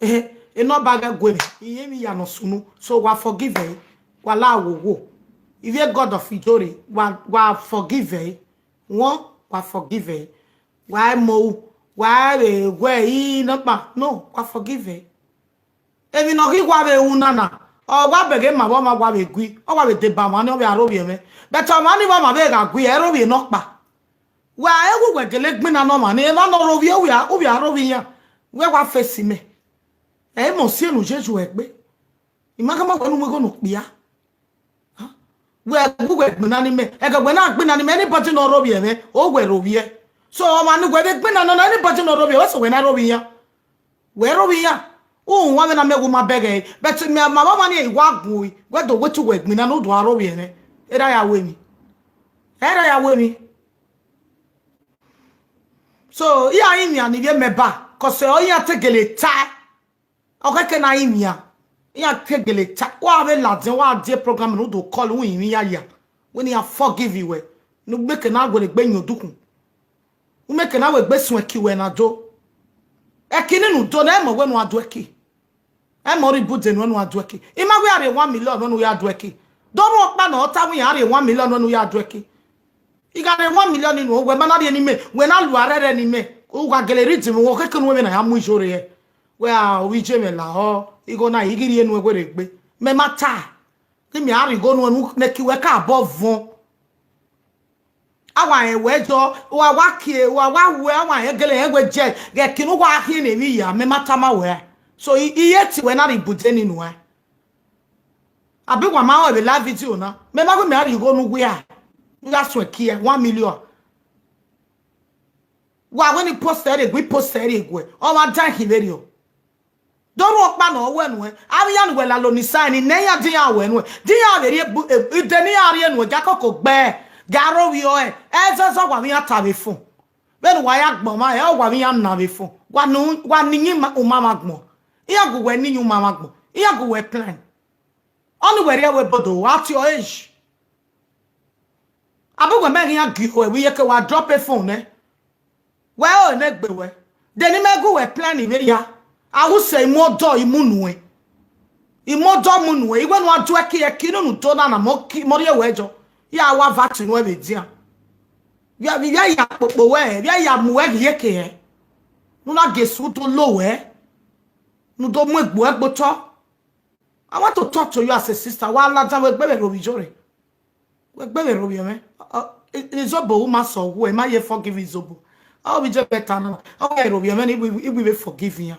Ehe, enọba ghẹ gue mwẹ, I ye emwi ya ne ọ sunu. So wa forgive ẹre, wa la wo wo. Ivbi God of Ijore, wa, wa forgive ẹre. Wọn, wa forgive ẹre. Wa mu, wa vbe wẹ i nọkpa. No, wa forgive ẹre. Emwi ne ọ ghi wa vbe ru na na, ọ wa bẹghe ma vbe ọmwa wa vbe gui, ọ wa vbe deba ọmwa ni, ọ vbe aro vbiẹ mwẹ. But ọmwa ni vbe ọmwa vbe gha gui, ẹ ro vbiẹ nọkpa. Wa ru wẹ gele gbinna ne ọmwa ni, emwa ne ọ ro vbiẹ, u vbe aro vbe iran, wẹ wa face mẹ. Ẹ i mẹ ọ si enu Jesu ẹgbe. I ma khama wẹ ne u mu igho ne okpia. Wẹ gu wẹ gbinna ni mẹ, ẹghẹ wẹ na gbinna ni mẹ, anybody ne ọ ro vbiẹ mwẹ, ọ wẹ ro vbiẹ. So ọmwa ne wẹ vbe gbinna nọ na, anybody ne ọ ro vbiẹ, wẹ sẹ wẹ na ro vbe iran. Wẹ ro vbe iran. U wan vbe na mẹ wẹ u ma bẹghe ẹre, but mẹ ma vbe ọmwa ni i wa gu wẹ do wẹ te wẹ gbinna ne u do aro vbiẹ mwẹ. Erha ya wẹ emwi. Erha ya wẹ emwi. So, iran rinmwian ni vbe mẹ ba, cause ọ iran te gele tae. Ọ khẹke na rinmwian, iran te gele tae. Wa vbe ladian, wa die program ne u do call, u rinmwian ya. Wẹ ne iran forgive wẹ, ne u gbe ke na wẹ egbe yan odukhun. U mẹ ke na wẹ egbe suẹn ki wẹ na do. Ẹki ni ne u do na, ẹ mẹ wẹ ne u a do ẹki. Ẹ mẹ ọ rhie ibude nuẹn ne u a do ẹki. I ma wẹ a rhie one million nuẹn ne u ya do ẹki. Do rhunmwuda ọkpa ne ọ ta wẹ iran rhie one million nuẹn ne u ya do ẹki. I gha rhie one million ni nuẹn, wẹ ma na rhie ne imẹ, wẹ na lu arẹrẹ ne imẹ. U gha gele rhie idinmwẹ, wẹ khẹke nuẹn vbe na ya mu ijo rre. Wẹ a, ovbi iye mwẹ lahọ, igho na i ghi rhie nuẹn werriegbe. Mẹ ma ta, ghi mẹ a rhie igho nuẹn ne ẹki wẹ ka bọ vuọn. A wa rẹn wẹ jọ, wa wa kie, wa wa wẹ, a wa rẹn gele rẹn wẹ jẹ, ghẹ kinu wa khian ne emwi ya, mẹ ma tama wẹ. So, I, I ye te wẹ na rhie ibude ni nuẹn. Abi wa ma rẹn vbe live video na, mẹ ma wẹ mẹ a rhie igho ne uwẹ a, u ya suẹn kie one million. Wa wẹ ne I post ẹre gue, I post ẹre gue, ọ wa dan khin vberriọ. Do rhunmwuda ọkpa ne ọ wẹ nuẹn, avbe iran ne uwẹ lalo ni sa ni nẹ iran, de iran wẹ nuẹn, de iran vbe rhie ide ne iran rhie nuẹn, gia koko gbe, ga aro vbiẹ ọe, ẹ zẹzẹ wa vbe iran ta vbe fo. Vbene uwa ya gbọn mwa, ẹ wa vbe iran na vbe fo. Wa ne, wa ne iyin umamwa gbọn. Iran gu wẹ ne iyin umamwa gbọn. Iran gu wẹ plan. Ọni wẹ rhie ẹvbo ebodo, wa tie ọre yi. Abi wẹ mẹ ghi iran gie ruẹ vbe iyeke wa drop phone nẹ. Wẹ ore ne egbe wẹ. De ne imẹ gu wẹ plan vbe ya. A ru sẹ I mu ọdọ I mu nuẹn. I mu ọdọ mu nuẹn. I wẹ ne u a do ẹki, ẹki ne unu do na na, mọ ki, mọ rhie wẹ jọ. Ya wa va te nuẹn vbe edian. Vbe, vbe ya kpokpo wẹ, vbe ya mu wẹ ghi iyeke hẹ. Ne u na gie esu do lo wẹ. Ne u do mu egbe ruẹ gbe otọ. I want to talk to you as a sister. Wa ladian, wẹ gbe vbe rhovbiẹ Ijore. Wẹ gbe vbe rhovbiẹ mwẹ. Ọ, ọ, i, Izobo, u ma sẹ ọghuẹ, I ma ye forgive Izobo. Ọ vbe je better na. Ọ ghe rhovbiẹ mwẹ ne I wi, I wi vbe forgive iran.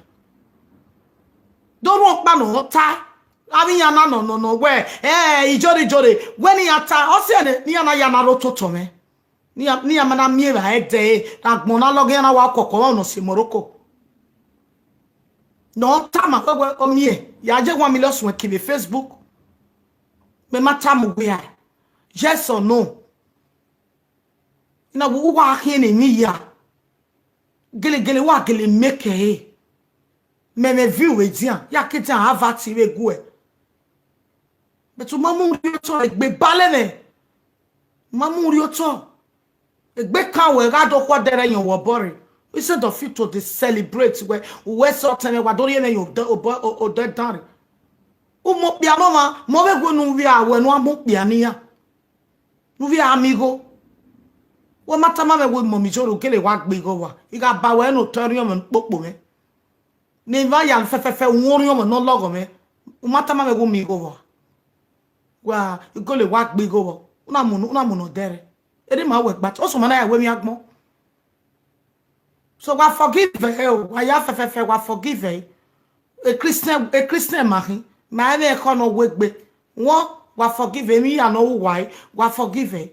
Do rhunmwuda ọkpa ne ọ ta. Avbe iran na nọ, nọ, nọ, wẹ, eh, Ijore, Ijore. Wẹ ne iran ta, ọ siẹ ne iran na ya na rre ototọ mwẹ. Ne iran, ne iran ma na miẹn evbare ẹdẹ ẹre, ne agbọn na lọghọ iran na wa kọkọ ọmwa ne ọ si Morocco. Ne ọ tama wẹ, wẹ ọ miẹn, ya ye one million suẹn ki vbe Facebook. Mẹ ma tama uwẹ a, yes or no? Na wẹ uwa khian ne emwi ya. Gelegele wa gele make ẹre. Mẹ mwẹ view vbe edian, ya ke edian a va te vbe guẹ. But u ma mu rhie otọ, egbe balẹ mwẹ. U ma mu rhie otọ. Egbe kan wẹ gha do khua ọdẹrẹ yan wẹ obọ rre. Instead of you to dey celebrate wẹ, uwẹ sẹ ọtẹn mwẹ, wa do rhie mwẹ yan odẹ, obọ, o-, odẹ dan rre. U mu okpia ne ọmwa, mẹ ọ vbe wẹ ne u vbe a wẹ ne u a mu okpia ne iran. Ne u vbe a miẹn igho. Wẹ ma tama mwẹ wẹ mummy Ijore, u gele wa gbe igho wa. I gha ba wẹ ne otọ rhiọn mwẹ ne ukpokpo mwẹ. Ne I wa ya fẹfẹfẹ, u orhiọn mwẹ ne ọ lọghọ mwẹ. U ma tama mwẹ wẹ u miẹn igho vbọ. Wa, I gele wa gbe igho vbọ. U na mu, u na mu ne ọdẹrẹ. Erha ima wẹ gba, ọsẹ ma na ya wẹ emwi agbọn. So wa forgive ẹre o, wa ya fẹfẹfẹ, wa forgive ẹre. A Christian, a Christian ma khin, ma mwẹ ekhọe ne ọ wu egbe. Wọn, wa forgive emwi hia ne ọ wu uwa ẹre, wa forgive ẹre.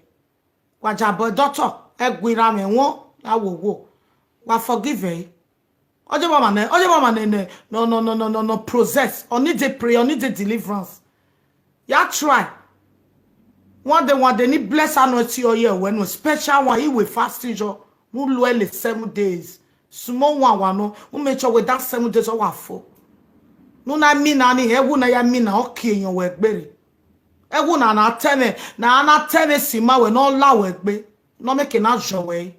Wa jabọ doctor, ẹgu iran mwẹ wọn, a wo wo. Wa forgive ẹre. Ọ je mama nẹ, ọ je mama nẹ, nẹ, no, no, no, no, no, no, process. Ọ need a prayer, ọ need a deliverance. Ya try. One day, one day, ni bless anointing oil wẹ nu special one, I wẹ fasting jọ, ne u lo ẹre seven days. Small one wa nọ, u make sure wẹ that seven days ọ wa fo. Ne u na mina ni, ẹwu na ya mina, ọ kie yan wẹ gbere. Ẹwu na na tẹ mwẹ, na na tẹ mwẹ si ma wẹ, ne ọ la wẹ gbe, ne ọ make na jọ wẹ.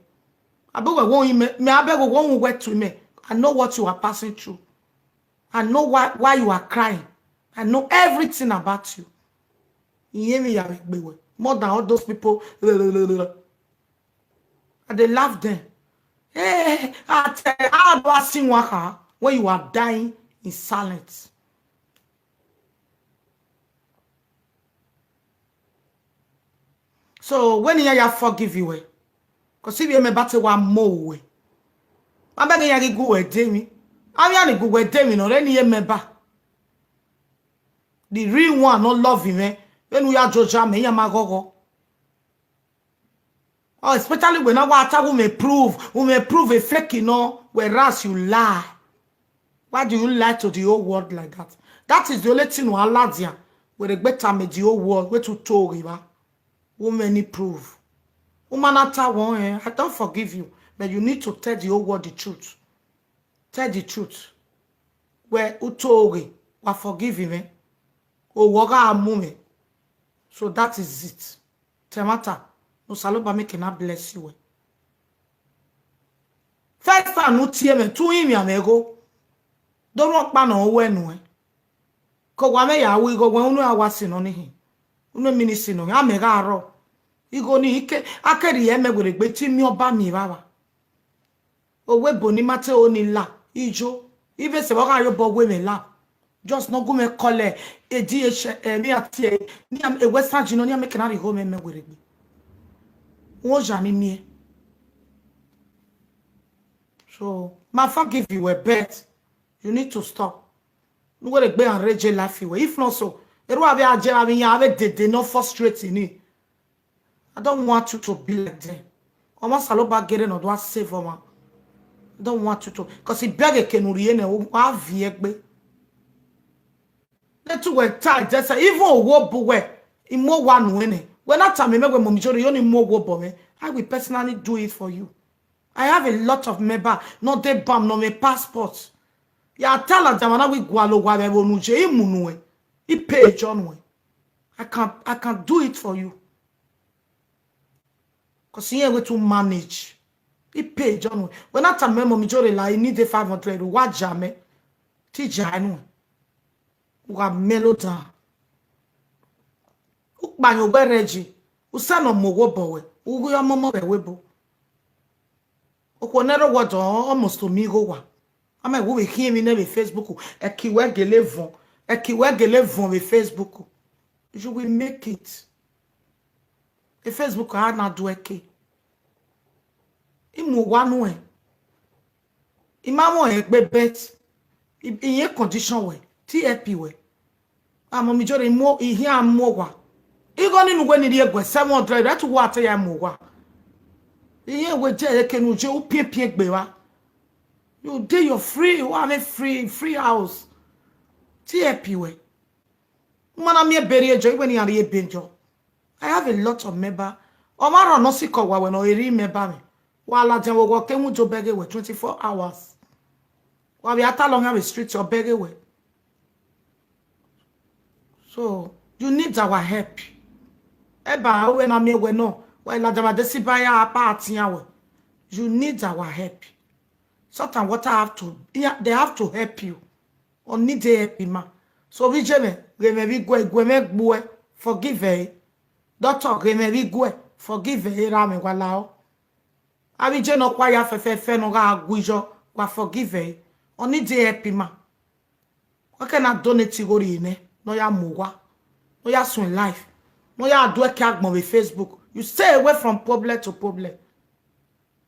Abẹ wẹ wo mẹ, mẹ abẹ wẹ wo wẹ tu mẹ. I know what you are passing through. I know why, why you are crying. I know everything about you. Iye mi ya vbe gbe wẹ. More than all those people. I dey laugh them. Hey, I tell, I do see one car when you are dying in silence. So when iran ya forgive you, eh? Because if you remember to one more way, I beg you go with me. I mean, go with me, no, then you remember. The real one, no love him, eh? When we are judge, me, ya ma go go. Oh, especially when I want to, we may prove, we may prove a fake, you know, whereas you lie. Why do you lie to the whole world like that? That is the only thing we allow there. We regret time the whole world, we to tell you, woman, any proof. Woman, after one, eh, I don't forgive you, but you need to tell the whole world the truth. Tell the truth. Wẹ u to ghe, wa forgive mwẹ. Owa gha mu mwẹ. So that is it. Tẹ mata, ne Osanobua make na bless you wẹ. First time ne u tie mwẹ, te u rinmwian mwẹ igho. Do rhunmwuda ọkpa ne ọ wẹ nuẹn. Ke owa mwẹ ya ru igho wẹ, unu a wa sinọ ni hin. Unu emwi ni sinọ hin, amẹ gha rrọọ. Igho ni, ike, a ke rhie mẹ werriegbe, te I miẹn ọba miẹn evbavba. Owa ebo ni ma te ho ni la, ijo. Ive sẹ vbe ọ gha re obọ wẹ mwẹ la. Just ne ọ gu mwẹ call, eh, D H L, eh, ne iran tie, ne iran, eh, Western Union, ne iran make na rhie igho mwẹ mẹ werriegbe. Uwẹ oya ni miẹn. So, ma forgive you, eh, but you need to stop. Ne uwẹ rhie egbe iran rre je life wẹ. If not so, erha avbe a jẹ avbe iran avbe dede ne ọ frustrate ni. I don't want you to be like them. Ọmwa Osanobua gere ne ọ do a save ọmwa. I don't want you to. Because I beg eke ne u rhie nẹ, wa viẹ egbe. Let you were tight, just say, even owo bu wẹ, I mu owa nuẹn nẹ. Wẹ na tama mẹ wẹ, Mummy Ijore, I only mu owo bọ mwẹ. I will personally do it for you. I have a lot of member, not dey bam, not my passport. Ya tell a German, we gualọ owa vbe ẹvbo ne u ye, I mu nuẹn, I pay jọ nuẹn. I can, I can do it for you. Because he ain't going to manage. I pay jọ nuẹn. Wẹ na tama mẹ, Mummy Ijore, la, I need a five hundred, wa ja mẹ. Te I ja nuẹn. U gha mẹ lo dan. U kpa yan owẹ rre ji. U sẹ ne ọ mu owo bọ wẹ. U ghi ọmọmọ vbe ẹvbo ebo. Okhuo ne rre owa dọ, almost to mi igho owa. A ma wẹ u vbe khian emwi nẹ vbe Facebook. Ẹki wẹ gele vuọn. Ẹki wẹ gele vuọn vbe Facebook. You will make it. E Facebook a na do ẹke. I mu owa nuẹn. I ma mwẹ egbe, but I, I rẹn condition wẹ, te I help wẹ. A, Mummy Ijore, I mu, I khian mu owa. Igho ni ne uwẹ ni rhie guẹ seven hundred, that what I mu owa. I rẹn wẹ je eke ne u ye, u piẹnpiẹn egbe evba. You dey your free, u have a free, free house. Te I help wẹ. U ma na miẹn ebe rhie jọ, iwẹ ne iran rhie ebe jọ. I have a lot of member. Ọmwa rrọọ ne ọ sikẹ owa wẹ ne ọ rhie member mwẹ. Wa ladian vbe owa, ọ ke mu do bẹghe wẹ twenty-four hours. Wa vbe a talọ khian vbe street, ọ bẹghe wẹ. So, you need our help. Eba, uwẹ na miẹn wẹ nọ, wa ladian vbe adesẹ iba ya pa atian wẹ. You need our help. Salt and water have to, yeah, they have to help you. Ọ need help ma. So vbe iye mwẹ, ghe mwẹ vbe iguẹ, iguẹ mwẹ gbuẹ, forgive ẹre. Doctor, ghe mwẹ vbe iguẹ, forgive ẹre, erha mwẹ, wa lao. Avbe iye ne ọ kua ya fẹfẹfẹ ne ọ gha gu iyọ, wa forgive ẹre. Ọ need help ma. Wa ke na donate igho rhie nẹ, ne ọ ya mu owa, ne ọ ya suẹn life, ne ọ ya do ẹki agbọn vbe Facebook. You stay away from problem to problem.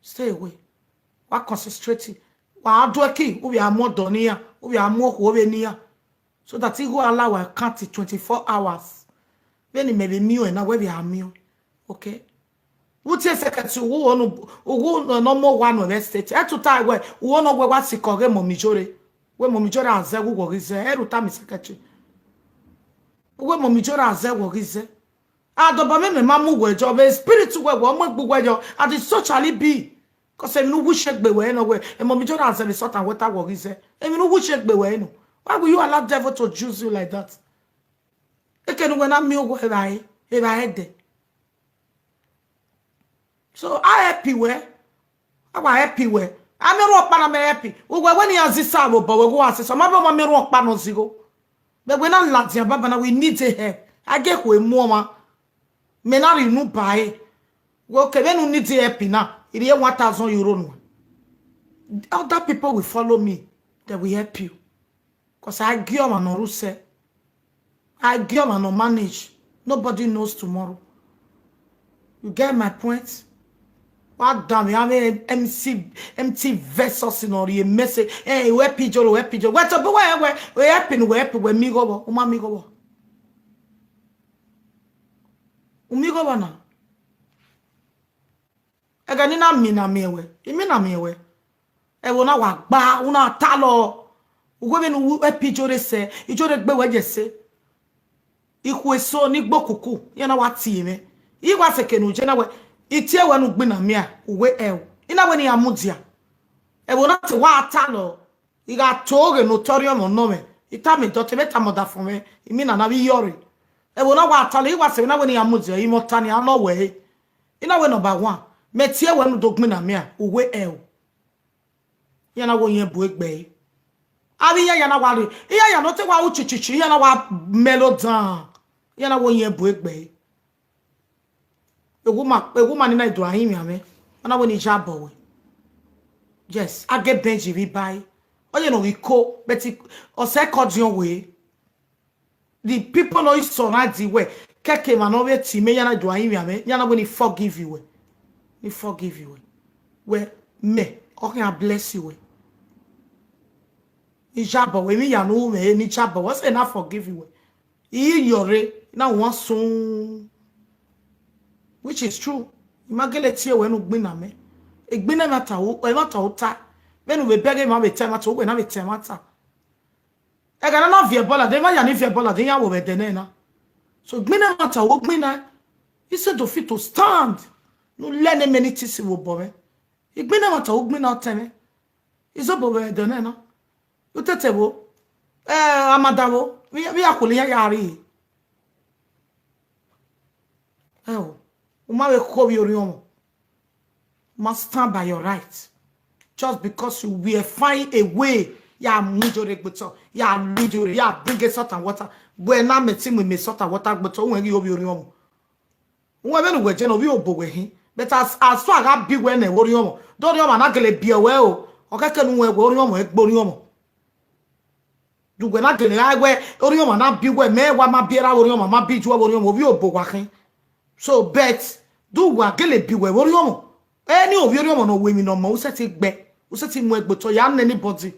Stay away. Wa concentrate. Wa do ẹki, u vbe a mu ọdọ ne iran, u vbe a mu okhuo vbe ne iran. So that igho a la wa count twenty-four hours. Vbene imẹ vbe miẹn ọẹn na, wẹ vbe a miẹn ọẹn. Okay? Vbe uti secretary, uwu ne ọ mu owa nọ vbe state, ẹ tota wẹ uwu ne ọ wẹ wa sikẹ ọghe Mummy Ijore. Wẹ Mummy Ijore a zẹ vbe uwẹ ghi zẹ, ẹ rhunmwuda mi secretary. Wẹ Mummy Ijore a zẹ vbe uwẹ ghi zẹ. Adọbọ mwẹ, mẹ ma mu wẹ yọ, vbe spirit wẹ, wẹ ọ mu egbe wẹ yọ, and so shall it be. Cause emwi ne u wishe gbe wẹ nọ wẹ, Mummy Ijore a zẹ vbe salt and water vbe uwẹ ghi zẹ. Emwi ne u wishe gbe wẹ nọ. Why will you allow devil to use you like that? Eke ne uwẹ na miẹn owa evbare, evbare dẹ. So, a help wẹ. A wa help wẹ. A miẹn orhunmwu ọkpa na mẹ help. Uwẹ wẹ ne iran zẹ isa vbe obọ, wẹ ghe uwa sẹ, sẹ, ọ ma bọ, ọ ma miẹn orhunmwu ọkpa ne ọ zẹ igho. Vbe wẹ na ladian baba na, we need a help. A ghe khue mu ọmwa. Mẹ na rhie unu ba ẹre. Wẹ, okay, vbene u need help na, I rhie one thousand euro nuẹn. Other people will follow me. They will help you. Cause a gie ọmwa ne ọ rre usẹ. A gie ọmwa ne ọ manage. Nobody knows tomorrow. You get my point? Wa danmwehọ avbe empty, empty vessels ne ọ rhie message. Eh, wẹ help Ijore, wẹ help Ijore. Wẹ tobọ wẹ, wẹ, wẹ help ne wẹ help, wẹ miẹn igho vbọ, u ma miẹn igho vbọ. U miẹn igho vbọ na? Ẹghẹ ne I na miẹn, na miẹn wẹ, I miẹn na miẹn wẹ. Ẹvbo na wa gba, u na talọ. Uwẹ vbene u help Ijore sẹ, Ijore gbe wẹ ye ẹse. Ikhuo eso ni gbe okuku, iran na wa tie mwẹ. I wa sẹ eke ne u ye na wẹ, I tie wẹ ne u gbinna mia, uwẹ ẹo. I na wẹ ne iran mudia. Ẹvbo na te wa talọ. I gha to ghe ne otọ rhiọnmwẹ nọ mwẹ, I tama idọtẹ mwẹ, tama ọdafẹn mwẹ, imina na vbe iyọrre. Ẹvbo na wa talọ, I wa sẹ vbe na wẹ ne iran mudia, imẹ ọta nian nọ wẹ ẹre. I na wẹ number one, mẹ tie wẹ ne u do gbinna mia, uwẹ ẹo. Iran na wẹ oyin bu egbe ẹre. Avbe iran ya na wa rre, iran ya ne ọ te wa ru chichichi, iran na wa mẹ lo dan. Iran na wẹ oyin bu egbe ẹre. A woman, a woman ni na do a rinmwian mwẹ. Ọ na wẹ ne I ya bọ wẹ. Yes, a ghe Benji vbe iba ẹre. Ọ ye ne ọ ghi ko, but ọ sẹ kọ diọn wẹ. The people no is surround wẹ. Kẹkẹ emwa ne ọ vbe tie mẹ, iran na do a rinmwian mwẹ, iran na wẹ ne I forgive wẹ. Ne I forgive wẹ. Wẹ mẹ, ọ khian bless wẹ. Ne I ya bọ wẹ, emwi ya ne u ru mwẹ, ne I ya bọ wẹ, ọ sẹ ne I forgive wẹ. I yọrre, na wan sun. Which is true. I ma gele tie wẹ ne u gbinna mẹ. Egbinna ẹmwata, ẹmwata ota. Vbene u vbe bẹghe emwa vbe ta ẹmwata, uwẹ na vbe ta ẹmwata. Ẹghẹ ne a na viẹ bọlọ ladian, emwa ya ni viẹ bọlọ ladian, iran wo vbe ẹdẹ nẹ na. So, egbinna ẹmwata, u gbinna. Instead of you to stand, ne u learn many things vbe obọ mwẹ. Egbinna ẹmwata, u gbinna ọtẹn mwẹ. Izobo vbe ẹdẹ nẹ na. Utete vbo? Eh, amada vbo? Vbe, vbe a khulo iran ya rrie? Ẹo, u ma vbe kho ovbi orhiọnmwẹ. U ma stand by your right. Just because you will find a way, ya mu Ijore gbe otọ, ya lu Ijore, ya bring a salt and water. Wẹ na mẹ te mu imẹ salt and water gbe otọ, uwẹ ghi ovbi orhiọnmwẹ. Uwẹ vbene uwẹ je na, ovbi obo wẹ hin. But as, as soon a gha bi wẹ nẹ, orhiọnmwẹ, do orhiọnmwẹ na gele biẹ wẹ o. Ọ kẹkẹ ne uwẹ wẹ orhiọnmwẹ gbe orhiọnmwẹ. Do uwẹ na gele gha wẹ orhiọnmwẹ na bi wẹ, mẹ wa ma bi erha vbe orhiọnmwẹ, ma bi ju vbe orhiọnmwẹ, ovbi obo wa khin. So, but do uwa gele bi wẹ vbe orhiọnmwẹ. Eni ovbi orhiọnmwẹ ne ọ ru emwi ne ọ mọ, u sẹtin gbe, u sẹtin mu ẹre gbe otọ ya ne anybody.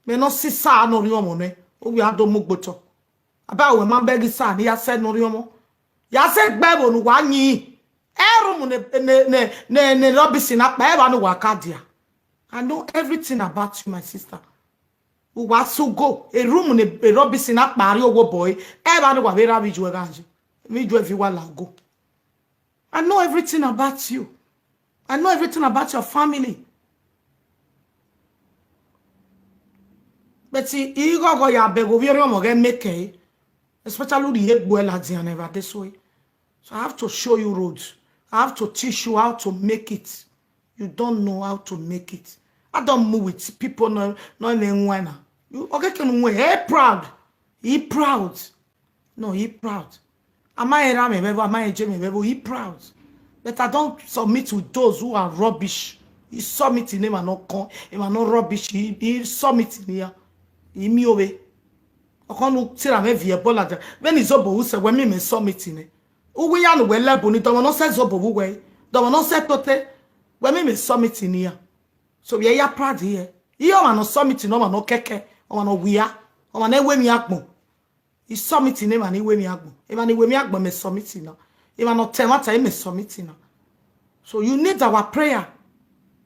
Mẹ ne ọ sẹ isa ne orhiọnmwẹ nẹ, ovbi a do mu gbe otọ. Aba wẹ ma bẹghe isa ne ya sẹ ne orhiọnmwẹ. Ya sẹ gbe ẹvbo ne uwa yin. Ẹ room ne, ne, ne, ne, ne rubbish na kpa, evba ne uwa ka dia. I know everything about you, my sister. Uwa sugo, a room ne, a rubbish na kpa rrie owo obọ ẹre, evba ne uwa vbe ra vbe ijuẹ gha ye. Vbe ijuẹ viẹ uwa la ogo. I know everything about you. I know everything about your family. But I, I ghọghọ ya bẹghe ovbi orhiọnmwẹ ghẹ make ẹre, especially uri egbe ladian ne evba de so. So I have to show you road. I have to teach you how to make it. You don't know how to make it. I don't move with people no, no even wine. You, okay, can we? Hey, proud. He proud. No, he proud. Am I a me level? Am I a Jamie level? He proud. But I don't submit with those who are rubbish. He submit in him and not con, him and not rubbish. He, he submit in here. He me away. Ọkọ nu tira mẹ viẹ bọladian. Vbene Izobo ru sẹ, wẹ mẹ mẹ submit nẹ. Uwu iran ne uwẹ lẹbọ ni, dọmọ ne ọ sẹ Izobo vbe uwẹ, dọmọ ne ọ sẹ Tote, wẹ mẹ mẹ submit ne iran. So vbe ya proud here. Iye ọmwa ne ọ submit ne ọmwa ne ọ kẹkẹ, ọmwa ne ọ wia, ọmwa ne ẹ wẹ emwi agbọn. I submit ne emwa ni wẹ emwi agbọn. Emwa ni wẹ emwi agbọn mẹ submit na. Emwa ne ọ ta ẹmwata, imẹ submit na. So you need our prayer.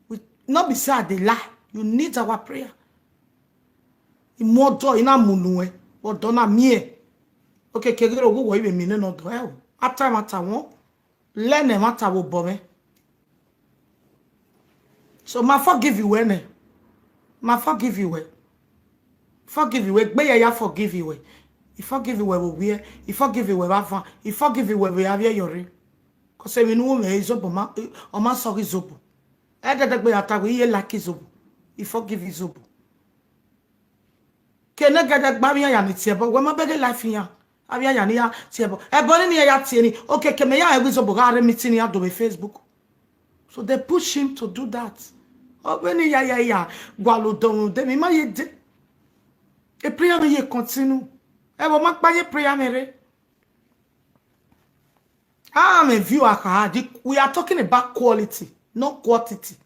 We, no be say I dey lie. You need our prayer. I mu ọdọ, I na mu nuẹn, ọdọ na miẹn. Okeke ghi rre oghugho, I vbe miẹn nene ọdọ ẹre o. A ta ẹmwata wọn, lẹ ne ẹmwata vbe obọ mwẹ. So ma forgive wẹ nẹ. Ma forgive wẹ. Forgive wẹ, egbe ya ya forgive wẹ. I forgive wẹ vbe owiẹ, I forgive wẹ vbe avan, I forgive wẹ vbe avbiẹ yọ rre. Cause emwi ne u mwẹ, izobo ma, ọ ma sọghe izobo. Ẹdẹdẹgbe ya ta wẹ, I ye like izobo. I forgive izobo. Kene gẹdẹ gba avbe iran ya ni tie ẹbọ, wẹ ma bẹghe life iran. Avbe iran ya ni ya tie ẹbọ. Ẹbọ ni iran ya tie ni, okeke mẹ ya rẹn wẹ izobo gha rre meeting iran do vbe Facebook. So they push him to do that. Ọ vbe ni ya ya ya gualọ odọ mwẹ, odẹ mwẹ, I ma ye de. E prayer mwẹ ye continue. Ẹvbo ma kpa ye prayer mwẹ rre. A mwẹ view a kha, the, we are talking about quality, not quantity.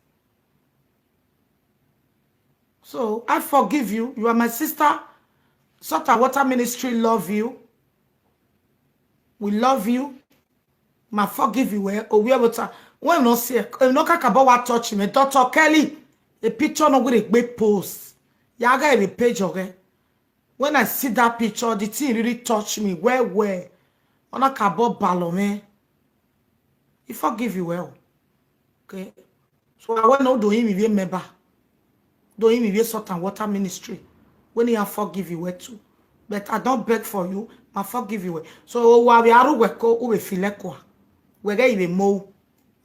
So I forgive you. You are my sister. Salt and Water Ministry love you. We love you. Ma forgive you wẹ, owiẹ vbe ota. Wẹ no see, no kakabọ wa touch me. Doctor Kelly, a picture ne ọ wẹ rre egbe post. Ya gha vbe page ọghẹ. When I see that picture, the thing really touch me well well. Ọ na kakabọ balọ mwẹ. I forgive you well. Okay. So I want to do him with a member. Do him with a Salt and Water Ministry. When he forgive you well too. But I don't beg for you, ma forgive you well. So wa vbe aru wẹ ko, u vbe feel like wa. Wẹ ghe I vbe mo.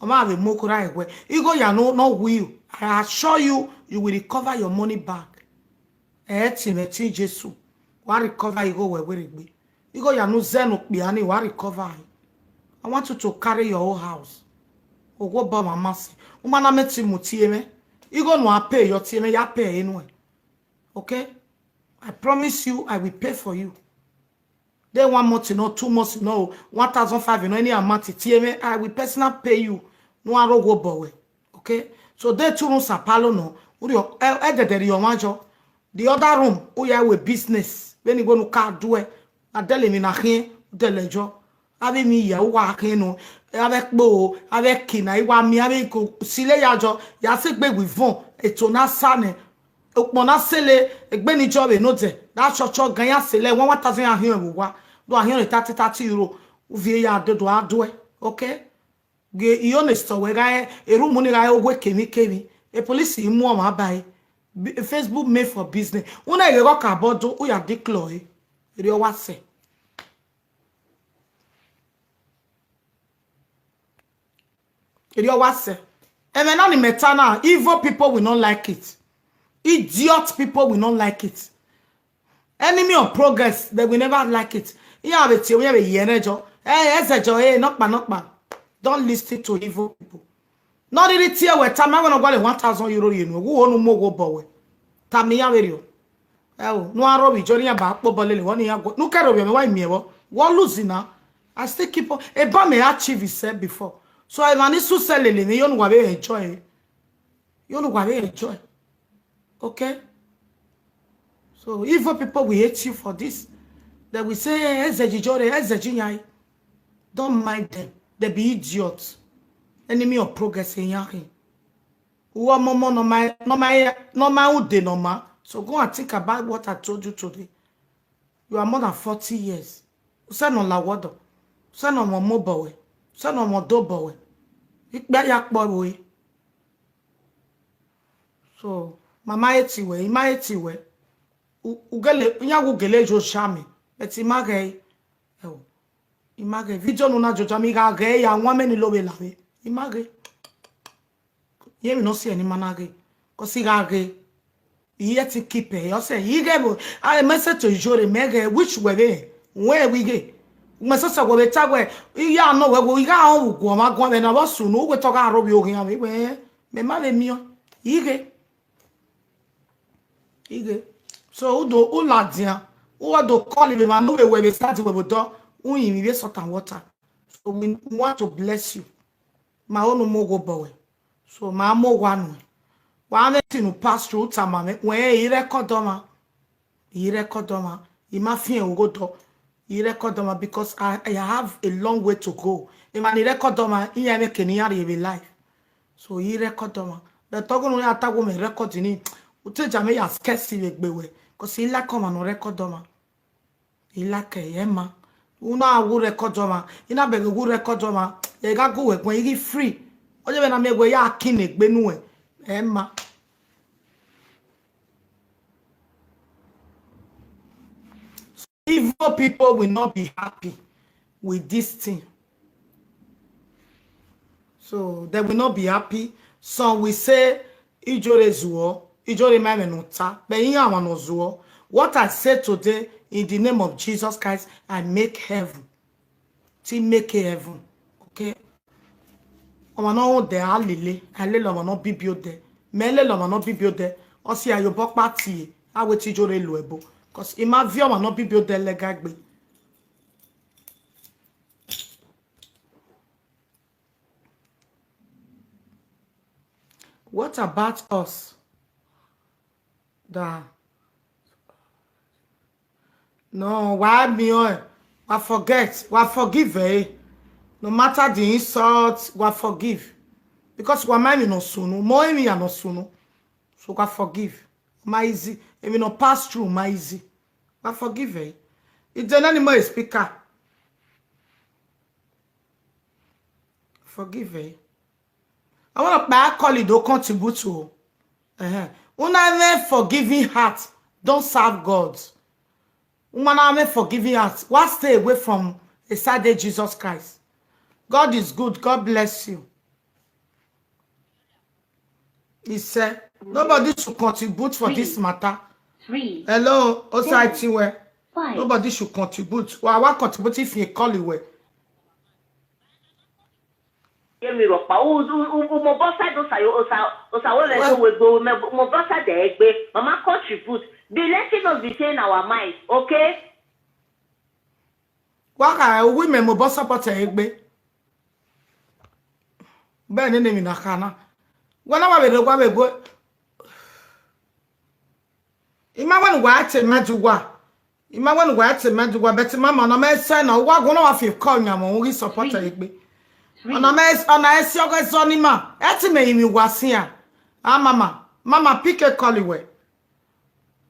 Ọ ma vbe mo ko ra wẹ. Igho ya no, no will. I assure you, you will recover your money back. Ẹ ti mwẹ ẹtin Jesu, wa recover igho wẹ vbe rre egbe. Igho ya ne u zẹ ne okpia ni, wa recover ẹre. I want you to carry your whole house. Oghobọ mwa ma sẹ. U ma na mẹ te mu tie mwẹ. Igho ne u a pay yọ tie mwẹ, ya pay ẹre nuẹn. Okay? I promise you, I will pay for you. Day one month nọ, two months nọ, one thousand five nọ, any amount tie mwẹ, I will personally pay you. Ne u a rre oghobọ wẹ. Okay? So day two rhunmwuda palọ nọ, u rhie, ẹ, ẹdẹdẹ rhie ọmwa jọ. The other room, u ya ru business. Vbene wẹ ne u ka duẹ, a dẹlẹ emwi na khian, u dẹlẹ jọ. Avbe emwi hia, u wa khian nọ, avbe ẹkpo, avbe ẹki na, I wa miẹn avbe iko silo ya jọ, ya sẹ egbe wẹ ivọn, eto na sa nẹ, ukpọn na sele, egbe ni jọ vbe nodẹ, da chọchọ gan ya sele, one, one thousand ya hiọn vbe owa, do a hiọn thirty, thirty euro, u viẹ ya do, do a duẹ, okay? Ghe I honest wẹ gha, e room ni gha re owa kemwi kemwi, e police mu ọmwa ba ẹre, bi-, Facebook made for business. U na ghe ghe ọ ka bọ do, u ya declare ẹre, erriọ wa sẹ. Erriọ wa sẹ. Ẹmwẹ na ni mẹ ta na, evil people will not like it. Idiot people will not like it. Enemy of progress, they will never like it. Iran vbe tie wẹ, iran vbe ye ẹnrẹn jọ. Eh, ẹzẹ jọ, eh, nọkpa, nọkpa. Don't listen to evil people. Ne ọ rhirhi tie wẹ, tama wẹ ne ọ gualọ one thousand euro rhie nuẹn, wẹ u ho ne u mu oghobọ wẹ. Tama iran vberriọ. Ẹo, ne u a rro vbe ijọ ne iran ba kpobọ lele vbọ ne iran gu-, ne u kẹrẹ ovbi mwẹ wa miẹn vbọ. Wẹ ọ lose na. I still keep on. Eba mẹ achieve sẹ before. So emwa ni su sẹ lele mwẹ, yo ne uwa vbe enjoy. Yo ne uwa vbe enjoy. Okay? So evil people will hate you for this. They will say, "Eh, ẹzẹ jijọ rẹ, ẹzẹ ji yan." Don't mind them. They be idiot. Enemy of progress, iran khin. Uwẹ ọmọmọ ne ọ ma, ne ọ ma, ne ọ ma ude ne ọ ma. So go and think about what I told you today. You are more than forty years. Usẹ ne ọ la wọdọ. Usẹ ne ọ mọ obọ wẹ. Usẹ ne ọ mọ odobọ wẹ. Ikpia ya kpọ ẹvbo ẹre. So, ma ma hate wẹ, I ma hate wẹ. U, u gele, iran wu gele yo sha mẹ, but I ma ghẹ ẹre. Ẹo, I ma ghẹ video ne u na joja mẹ, I gha ghẹ ẹre, ya wan mẹ ni lo vbe la vbe. I ma ghẹ. Iye emwi ne ọ si ẹre ne I ma na ghẹ. Cause I gha ghẹ. I yẹ te keep ẹre, ọ sẹ, I ghẹ vbo, a mẹ sẹ to ijore, mẹ ghẹ, which wẹ vbe, wẹ wẹ I ghẹ. Mẹ sọsẹ wẹ vbe ta wẹ, I ya nọ wẹ, wẹ, I gha họn vbe uguọmwa guan vbe na vbe sunu, wẹ te ọ gha rre ovbi oghian mwẹ, wẹ, mẹ ma vbe miẹn, I ghẹ. I ghẹ. So, u do, u ladian, u wa do call vbe emwa ne u vbe wẹ vbe side wẹ vbe odọ, u rinmwian vbe salt and water. So, we want to bless you. Ma ho ne u mu oghobọ wẹ. So, ma mu owa nuẹn. Wa mwẹ te ne u pass through, u tama mwẹ, wẹ, I record ọmwa. I record ọmwa. I ma fian oghodọ. I record ọmwa because I, I have a long way to go. Emwa ni record ọmwa, iran mwẹ ke ne iran rhie vbe life. So I record ọmwa. But ọghe ne u ya ta wẹ mẹ record ni, u te ja mẹ ya skesi vbe egbe wẹ. Because I like ọmwa ne ọ record ọmwa. I like ẹre, ẹ ma. U na wu record ọmwa. I na bẹghe wu record ọmwa. Ẹ gha gu wẹ guan, I ghi free. Ọ ye vbe na miẹn wẹ ya kin egbe nuẹn. Ẹ ma. Evil people will not be happy with this thing. So they will not be happy. Some will say, Ijore zuọ, Ijore ma ẹmwẹ ne ọ ta, but iran ọmwa ne ọ zuọ. What I say today in the name of Jesus Christ, I make heaven. Te I make heaven. Okay? Ọmwa ne ọ rhunmwuda a lele, a lele ọmwa ne ọ bibi odẹ. Mẹ lele ọmwa ne ọ bibi odẹ. Ọ si a ye obọ ọkpa tie, a wẹ te Ijore lu ẹbo. Because I ma viọ ọmwa ne ọ bibi odẹ lẹga egbe. What about us? Da. No, wa miẹn ọẹn, wa forget, wa forgive ẹre. No matter the insult, wa forgive. Because wa ma emwi ne ọ sunu, ma emwi ya ne ọ sunu. So wa forgive. Ma easy. Emwi ne ọ pass through, ma easy. Wa forgive ẹre. I de nene ma speaker. Forgive ẹre. I want to buy call it, don't contribute to. Uh-huh. Una have forgiving heart, don't serve God. Una have forgiving heart. Why stay away from a side Jesus Christ? God is good. God bless you. He said, nobody should contribute for this matter. Hello, Osai Tiwe. Nobody should contribute. Wa wa contribute if you call it well. Ye mi rhọkpa, u, u, u, u mobọ side Osa yo, Osa, Osa wẹ vbe so wẹ gbe, u mobọ side egbe, mama contribute. Be letting us be saying our mind, okay? Wa kha, uwu imẹ mobọ support egbe. Bẹghe ne emwi na kha na. Wẹ na wa vbe rre owa vbe gue. I ma wẹ ne uwa te mẹ de uwa. I ma wẹ ne uwa te mẹ de uwa, but mama, ọna mẹ sẹ na, uwa gu na wa fi call yan mẹ, u ghi support egbe. Ọna mẹ, ọna ẹ si ọghe zọ ni ma, ẹ te mẹ rinmwian uwa sian. Ah, mama, mama, pick a call wẹ.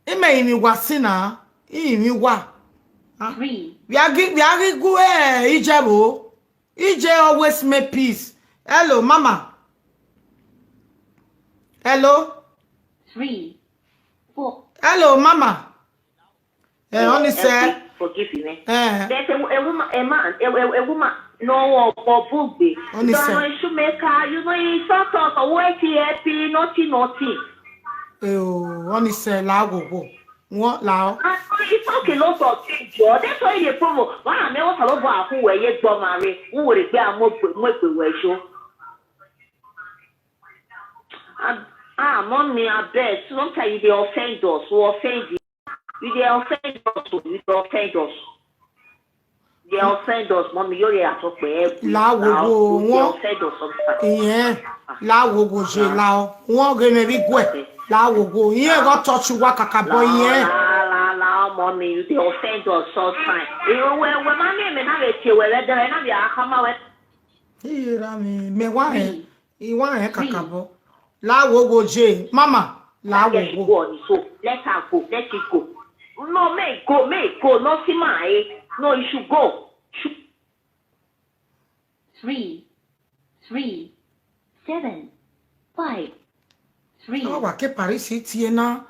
I mẹ rinmwian uwa sin na, I rinmwian uwa. Ah. Via ghi, via ghi gu, eh, Ije vbo. Ije always make peace. Hello, mama. Hello. Hello, mama. Eh, ọni sẹ. Forgive me. Eh. There's a, a woman, a man, a, a, a woman. No, ọ bugbe. Ọni sẹ. Don't know issue maker. You know, he sort of, what he happy, nothing, nothing. Eh, oh, ọni sẹ, la wo wo. Wọ́n là ọ́. Ah, he talk a lot of things, yo. That's why he dey promo. Why am I also love who were ye gbọma re? Who were gbe amo gbe, mo gbe we jo. Ah, ah, mommy, I beg. Sometimes you dey offend us. You offend you. You dey offend us. You dey offend us. They offend us, mommy. You're here at all. La wo wo, you dey offend us sometimes. Ìyẹn, la wo wo je la o. Wọ́n ghe mẹ vbe guẹ. La wo wo. Ìyẹn gọ touch wa kakabọ ìyẹn. La, la, la, mommy, you dey offend us sometimes. Ìwọ, wẹ, wẹ, ma miẹn mẹ na vbe tie wẹ vbe dẹ, na vbe a khama wẹ. Iye ra mi, mẹ wa rẹn, I wa rẹn kakabọ. La wo wo je, mama, la wo wo. Let her go, let it go. No, may go, may go, no see my, no, you should go. Three, three, seven, five, three. Ọ wa ke Paris tie na.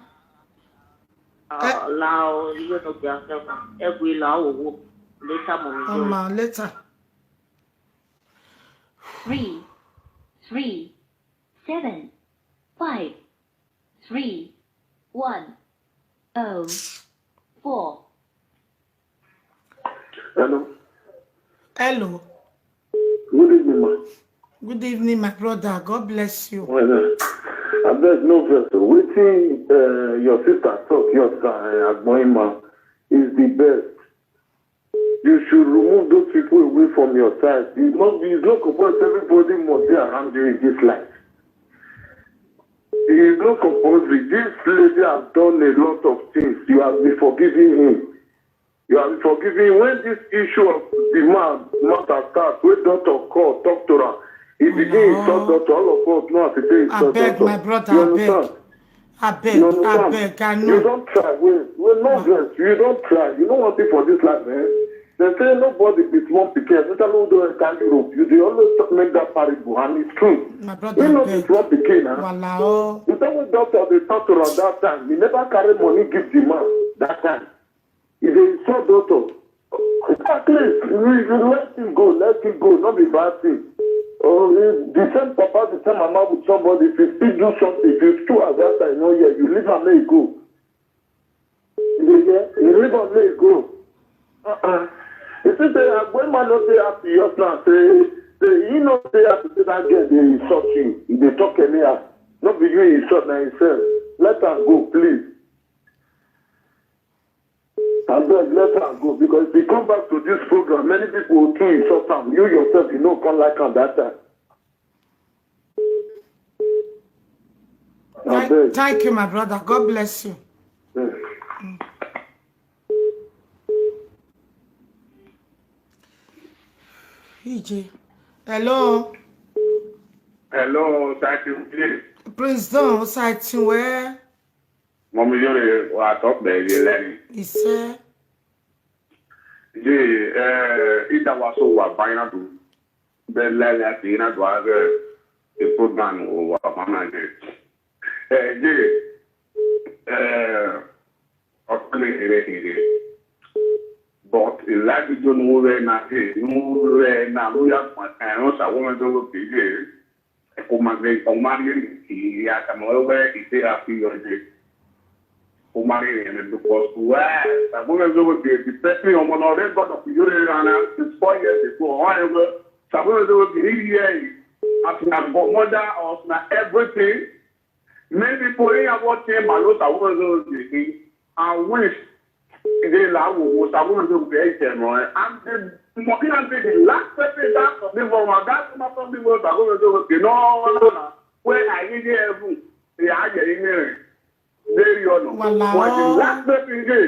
Ah, lao, you no be a, ẹ gbe la wo wo. Later, mommy. Mama, later. Three, three, seven, five, three, one, oh, four. Hello. Hello. Good evening, ma. Good evening, my brother. God bless you. Well, uh, I beg no vex. Wetin, uh, your sister talk, your, uh, Agboima, is the best. You should remove those people away from your side. It's not, it's not compulsory everybody must be around you in this life. It's not compulsory. This lady has done a lot of things. You have been forgiving him. You are forgiving when this issue of the man matter start, when doctor call, talk to am, he begin insult doctor, all of us know as he dey insult doctor. Abeg, my brother, abeg. You understand? Abeg, abeg, I know. You don try, wait, wait, no vex, you don try. You know one thing for this life, eh? Dem say nobody be small pikin, especially who don enter Europe. You dey always talk, make that parable, and it's true. My brother, abeg. He no be small pikin, huh? Walao. The time when doctor dey talk to am that time, he never carry money give the man that time. He dey insult doctor. At least, you, you let him go, let him go, no be bad thing. Oh, if the same papa, the same mama with somebody, if you still do something, if you still as that time, no, yeah, you leave am, make e go. You dey hear? You leave am, make e go. Uh-uh. You see, say, Agbonima no dey happy just now, say, say, he no dey happy, say that girl dey insult you, he dey talk anyhow. No be you he insult, na himself. Let am go, please. Abeg, let am go, because if he come back to this program, many people will too insult am. You yourself, you no come like am that time. Thank, abeg. Thank you, my brother. God bless you. Yes. E J. Hello. Hello, Satin. Prince Don, Satin, where? Mọmi Iyore, wa tọ kpẹ ye lẹni. Isẹ. Ye, eh, ida wa so wa ba ina du. Be lẹlẹ ati ina du a ghe e program wa ba na ye. Eh, ye, eh, ọ tọ ne here here. But I like video ne u vbe na, eh, ne u vbe na, ne u ya guan, eh, ọ sa wo mẹ do wo ke ye. Ọ ma ghe, ọ ma rhie emwi, I ya tama ruẹ wẹẹ I dey happy yọ ye. Ọ ma rhie emwi, because wẹ, Agbonima zẹ wẹ the person, ọmọ ne ọ rre God of Iyore rana since four years ago, ọ rẹn wẹẹ, Agbonima zẹ wẹ the real year, as na godmother, as na everything, many people, iran vbe ọtẹn ma lo Agbonima zẹ wẹ the, I wish they la wo wo Agbonima zẹ wẹ the, and the, and the last person that forgive him, that forgive him, Agbonima zẹ wẹ the, no, no, no, where I need heaven, yeah, yeah, yeah. Very honest. Walao. But the last person dey,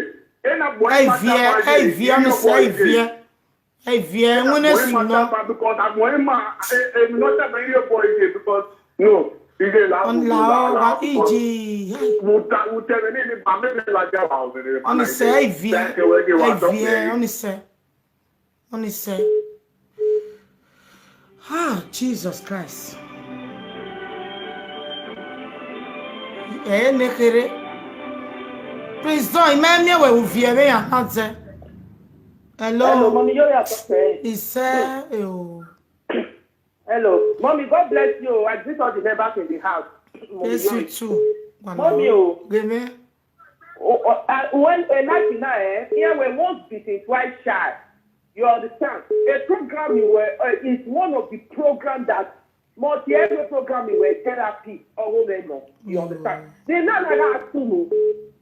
ena boy, Eviẹ, Eviẹ, ọni sẹ Eviẹ. Eviẹ, wẹn ne su nọ. Because Agbonima, eh, eh, not that many boy dey, because, no, he dey la, on la, la, la, wa, because iji. Muta, muta, ni, ni, ba, me, me, la, ja, wa, o, me, me, ọni sẹ Eviẹ, Eviẹ, ọni sẹ. Ọni sẹ. Ah, Jesus Christ. Ẹ ne kherhe. Prince Don, I ma miẹn wẹ u viẹ vbe iran na zẹ. Hello. Hello, Mommy, yo, ya talk, eh? Isẹ, eh, o. Hello, Mommy, God bless you. I greet all the members in the house. Mommy, bless you too. Mommy, o. Gẹmẹ. Oh, oh, uh, when a night in there, eh, here we once bitten, twice shy. You understand? A program you were, uh, is one of the program that multi every program you were therapy or whatever. You understand? They now like that too.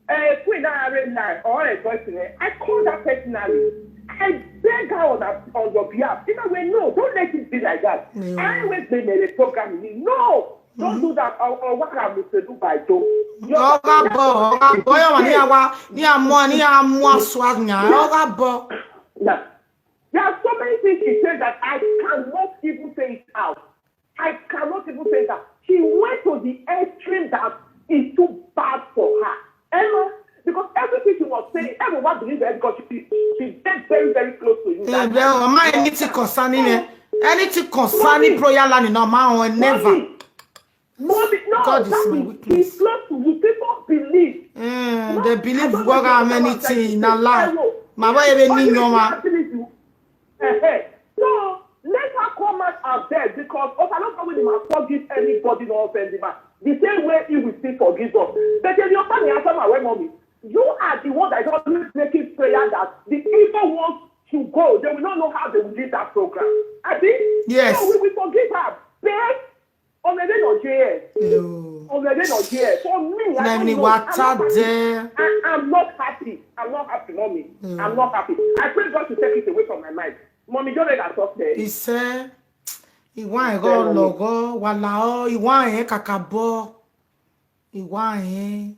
Uh, queen I read line or a boyfriend. I call that personally. I beg her on, her, on your behalf. You know, we no, don't let it be like that. I always been a program. No, don't do that. Or, or what I'm to do by do. Ọ gha bọ, ọ gha bọ, ọ ya wa ni a wa, ni a mu, ni a mu asu nia, ọ gha bọ. Now, there are so many things she said that I cannot even say it out. I cannot even say that. She went to the extreme that is too bad for her. Emma, because everything she was saying, everyone believed her because she, she get very, very close to you. Eh, that well, time. Anything concerning it, anything concerning prayer line, no, ma, never. Mommy, no, God is my witness. He's close to you. People believe. Mm, they believe what how many things in a lie. My boy, even in your man. So let her come out and beg, because Osalota will not forgive anybody, no offend the man. The same way he will still forgive us. But then your family answer my way, Mommy. You are the one that is always making prayer that the evil ones should go. They will not know how they will leave that program. I think, yes. So we will forgive her. But Already not here. Already not here. For me, I don't know. I'm not happy. I, I'm not happy. I'm not happy, Mommy. I'm not happy. I pray God to take it away from my mind. Mommy, don't let that talk there. He said, he want go logo, walao, he want kakabo. He want.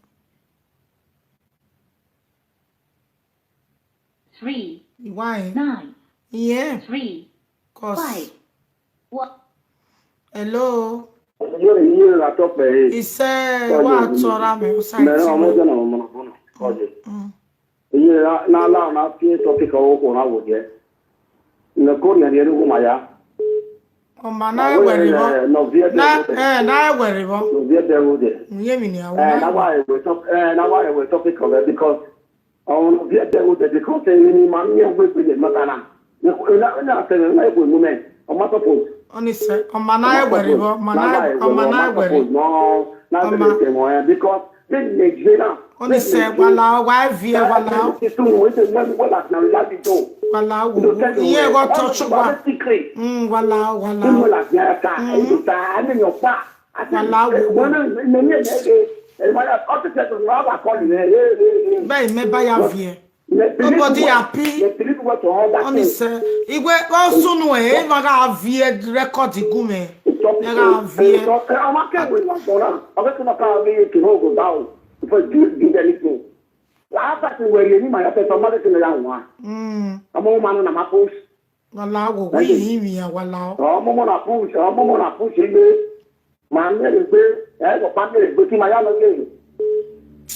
three, Why? Nine, Yeah. Three, Cause. Five, one. Hello. Iye, iye la tọ pẹ he. Isẹ wa tọra mẹ, o sa Mẹ na ọmọ jẹ na ọmọ na bọna. Kọje. Iye na la na fi topic ọkọ na wo je. Ne ko riẹn rhie ughu ma ya. Ọma na ẹwẹrribọ. No viẹ de Na, eh, na ẹwẹrribọ. No viẹ de wo de. Mu ye mi ni awo Eh, na na wa ewe top, eh, na wa ewe topic of it because ọmọ no viẹ de wo de because ni ma mi we pe de ma kana. Na na se na ewe mu me. Ọma suppose. Ọnise, ọma na ẹwẹrribọ, ọma na, ọma na ẹwẹrri. No, na Ọma. Se mo because Vbene Nigeria, Ọnise, wala, wa viẹ, wala. Wala, wo, wo, iye ẹghọ touch wa. Mm, wala, wala. Wala, wo, wo. Bẹẹ mẹ ba ya viẹ. Nobody happy. Ọnise, iwe, ọ sunu ẹ, ẹ ma gha viẹ record gu mẹ. Ẹ gha viẹ. If I do, do anything, la fact wẹ rhie ni ma ya fẹfẹ, ọ ma dẹ sẹ ne ya wan. Mm. Ọmọ ma nọ na ma push. Wala wo, we yi mi ya wala o. Ọmọ ma na push, ọmọ ma na push egbe. Ma miẹn egbe, ẹ, ọkpa miẹn egbe, ki ma ya nọ ye.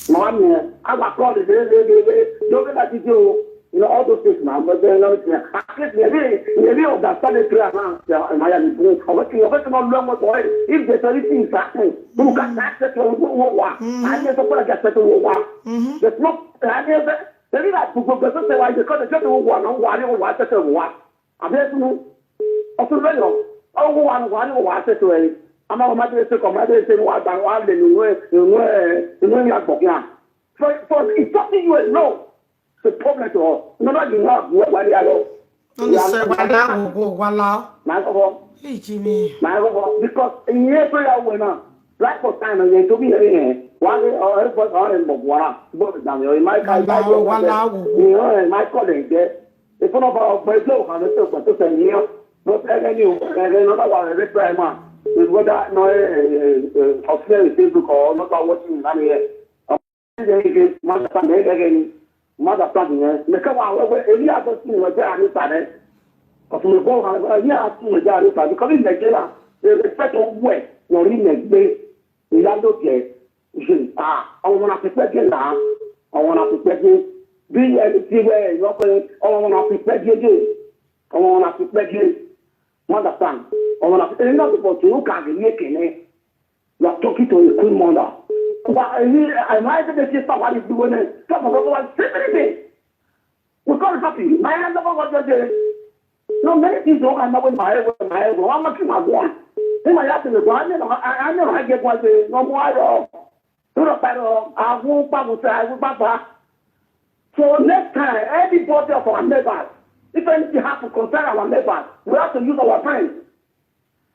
Ma wa miẹn, a wa call de, de, de, de, de, do ve na didi o. You know, all those things, man, but then, everything. At least, maybe, maybe understand the prayer now. Yeah, am I an fool? Or what, what, what, what, what, if there's anything is happening, you can access to what, what, what. I just want to get to what, what. Mm-hmm. There's no, I mean, the, the reason I put, put, put, put, why, because they just want, want, want, want, want, want. Àbí ẹ tún, ọ tún lẹ́yọ̀, ọ wọ wa, wa ni wa sẹto ẹ. A ma, ma de se kọ, ma de se wa da, wa le nínú ẹ, nínú ẹ, nínú ẹ agbọ̀n kíá. For, for insulting you alone, the problem to us. No, no, you know, we, we are all. Ọnise, wala wo, wo, wala. Na go, go. Hey, Jimmy. Na go, go. Because in here, prayer, we now. Like for time, and then to be here, one day, or everybody, or in Bogwara, but down there, in my car, Wala, wala wo, wo. You know, in my car, they get. If one of our boys, look, I'm not so, but to send you. But any, another one, every prayer, man. With whether, no, eh, eh, eh, of Facebook or not watching, I'm here. Mother stand there again. Mother stand there. Me come out, we, we, we are just seeing what they are inside. Of me go, we are seeing what they are inside. Because in Nigeria, they respect us well. You're in Nigeria. They are not there. Ah, I want to prepare again now. I want to prepare again. Be anything where you're going, I want to prepare again. I want to prepare again. You understand? I want to, and not because you can't make it. You are talking to a queen mother. Why, I might be the sister, what is doing it? Come on, what is everything? We can't happy. My hand never was there. No, many things don't come up with my head, with my head. I'm not in my one. In my heart, in the one, I, I never get one day. No more. You know, but, uh, I won't back with, I won't back back. So next time, anybody of our neighbors, if anything happen, concern our neighbors, we have to use our brain.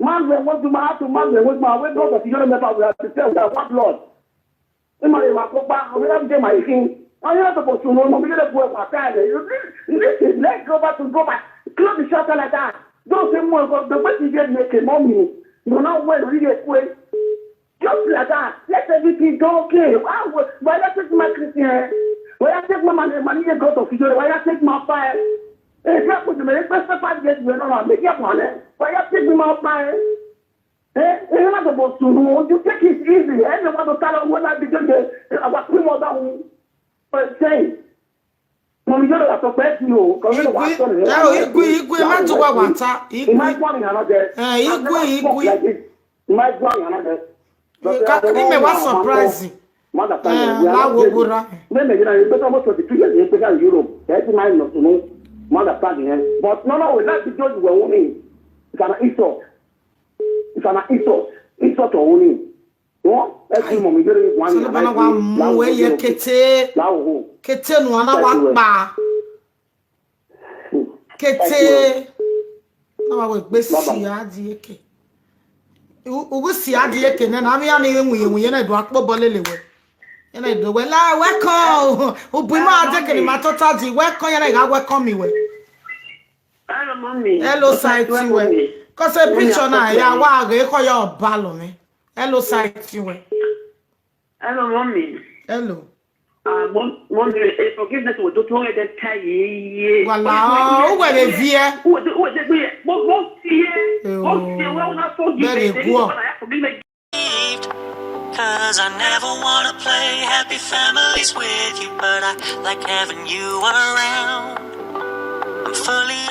Man, we want to man to man, we want to man, we know that you don't remember, we have to tell, we have one blood. Ima ye wa kpokpa, ọ vbe ya vbe ma ikhin. Ọ ya tobọ sunu, ọ ma vbe ya bu ẹwa ta ẹre. You need, you need to let go back to go back. Close the shutter like that. Don't say more, but the way you get make a mommy. You know where you get away. Just like that. Let everything go okay. Why would, why you take my Christian? Why you take my money, money you go to Fijore? Why you take my fire? Hey, if you put the money, first five years, you know, make your money. Why you take my fire? Eh, eh, not about to know. You take it easy. Eh, you want to tell us what I begin to, our primo that we, but say, Mami, you know, that's a bad, you know, 'cause you know what, Igwe, eh, Igwe, Igwe, ma tụ wa wata, Igwe. My one another. Eh, Igwe, Igwe. Like this. My one another. Ka ni me wa surprise. Mother, eh, la wo gora. Me, me, you know, you better almost twenty-two years, you better in Europe. That's my not to know. Mother, eh. But no, no, we like to judge we only. It's an insult. It's an insult. Insult to only. Wọ́n ẹ ti mọ̀ mí jẹ́rìí wọ́n ní Solomon wa mu ẹyẹ kete. Láwòó. Kete nu ana wa pa. Kete. Na wa we gbe si adi eke. Ugu si adi eke nẹ na mi ya ni winye winye na do akpo bọ lele we. Yẹn na do we la welcome. Ubu ma adi eke ni ma tota di welcome yẹn na ga welcome mi we. Hello, mommy. Hello, sir, ti we. Cause a picture na ya wa ge ko yo ba lo mi. Hello, sir, ti we. Hello, mommy. Hello. Ah, mo, mo, eh, forgiveness wo do to ẹdẹ ta ye ye. Wala, uwẹ vbe viẹ. Uwẹ de, uwẹ de gbe, mo, mo tie, mo tie, wẹ una forgive me. Bẹghe guọ. Forgive me. Cause I never wanna play happy families with you, but I like having you around. I'm fully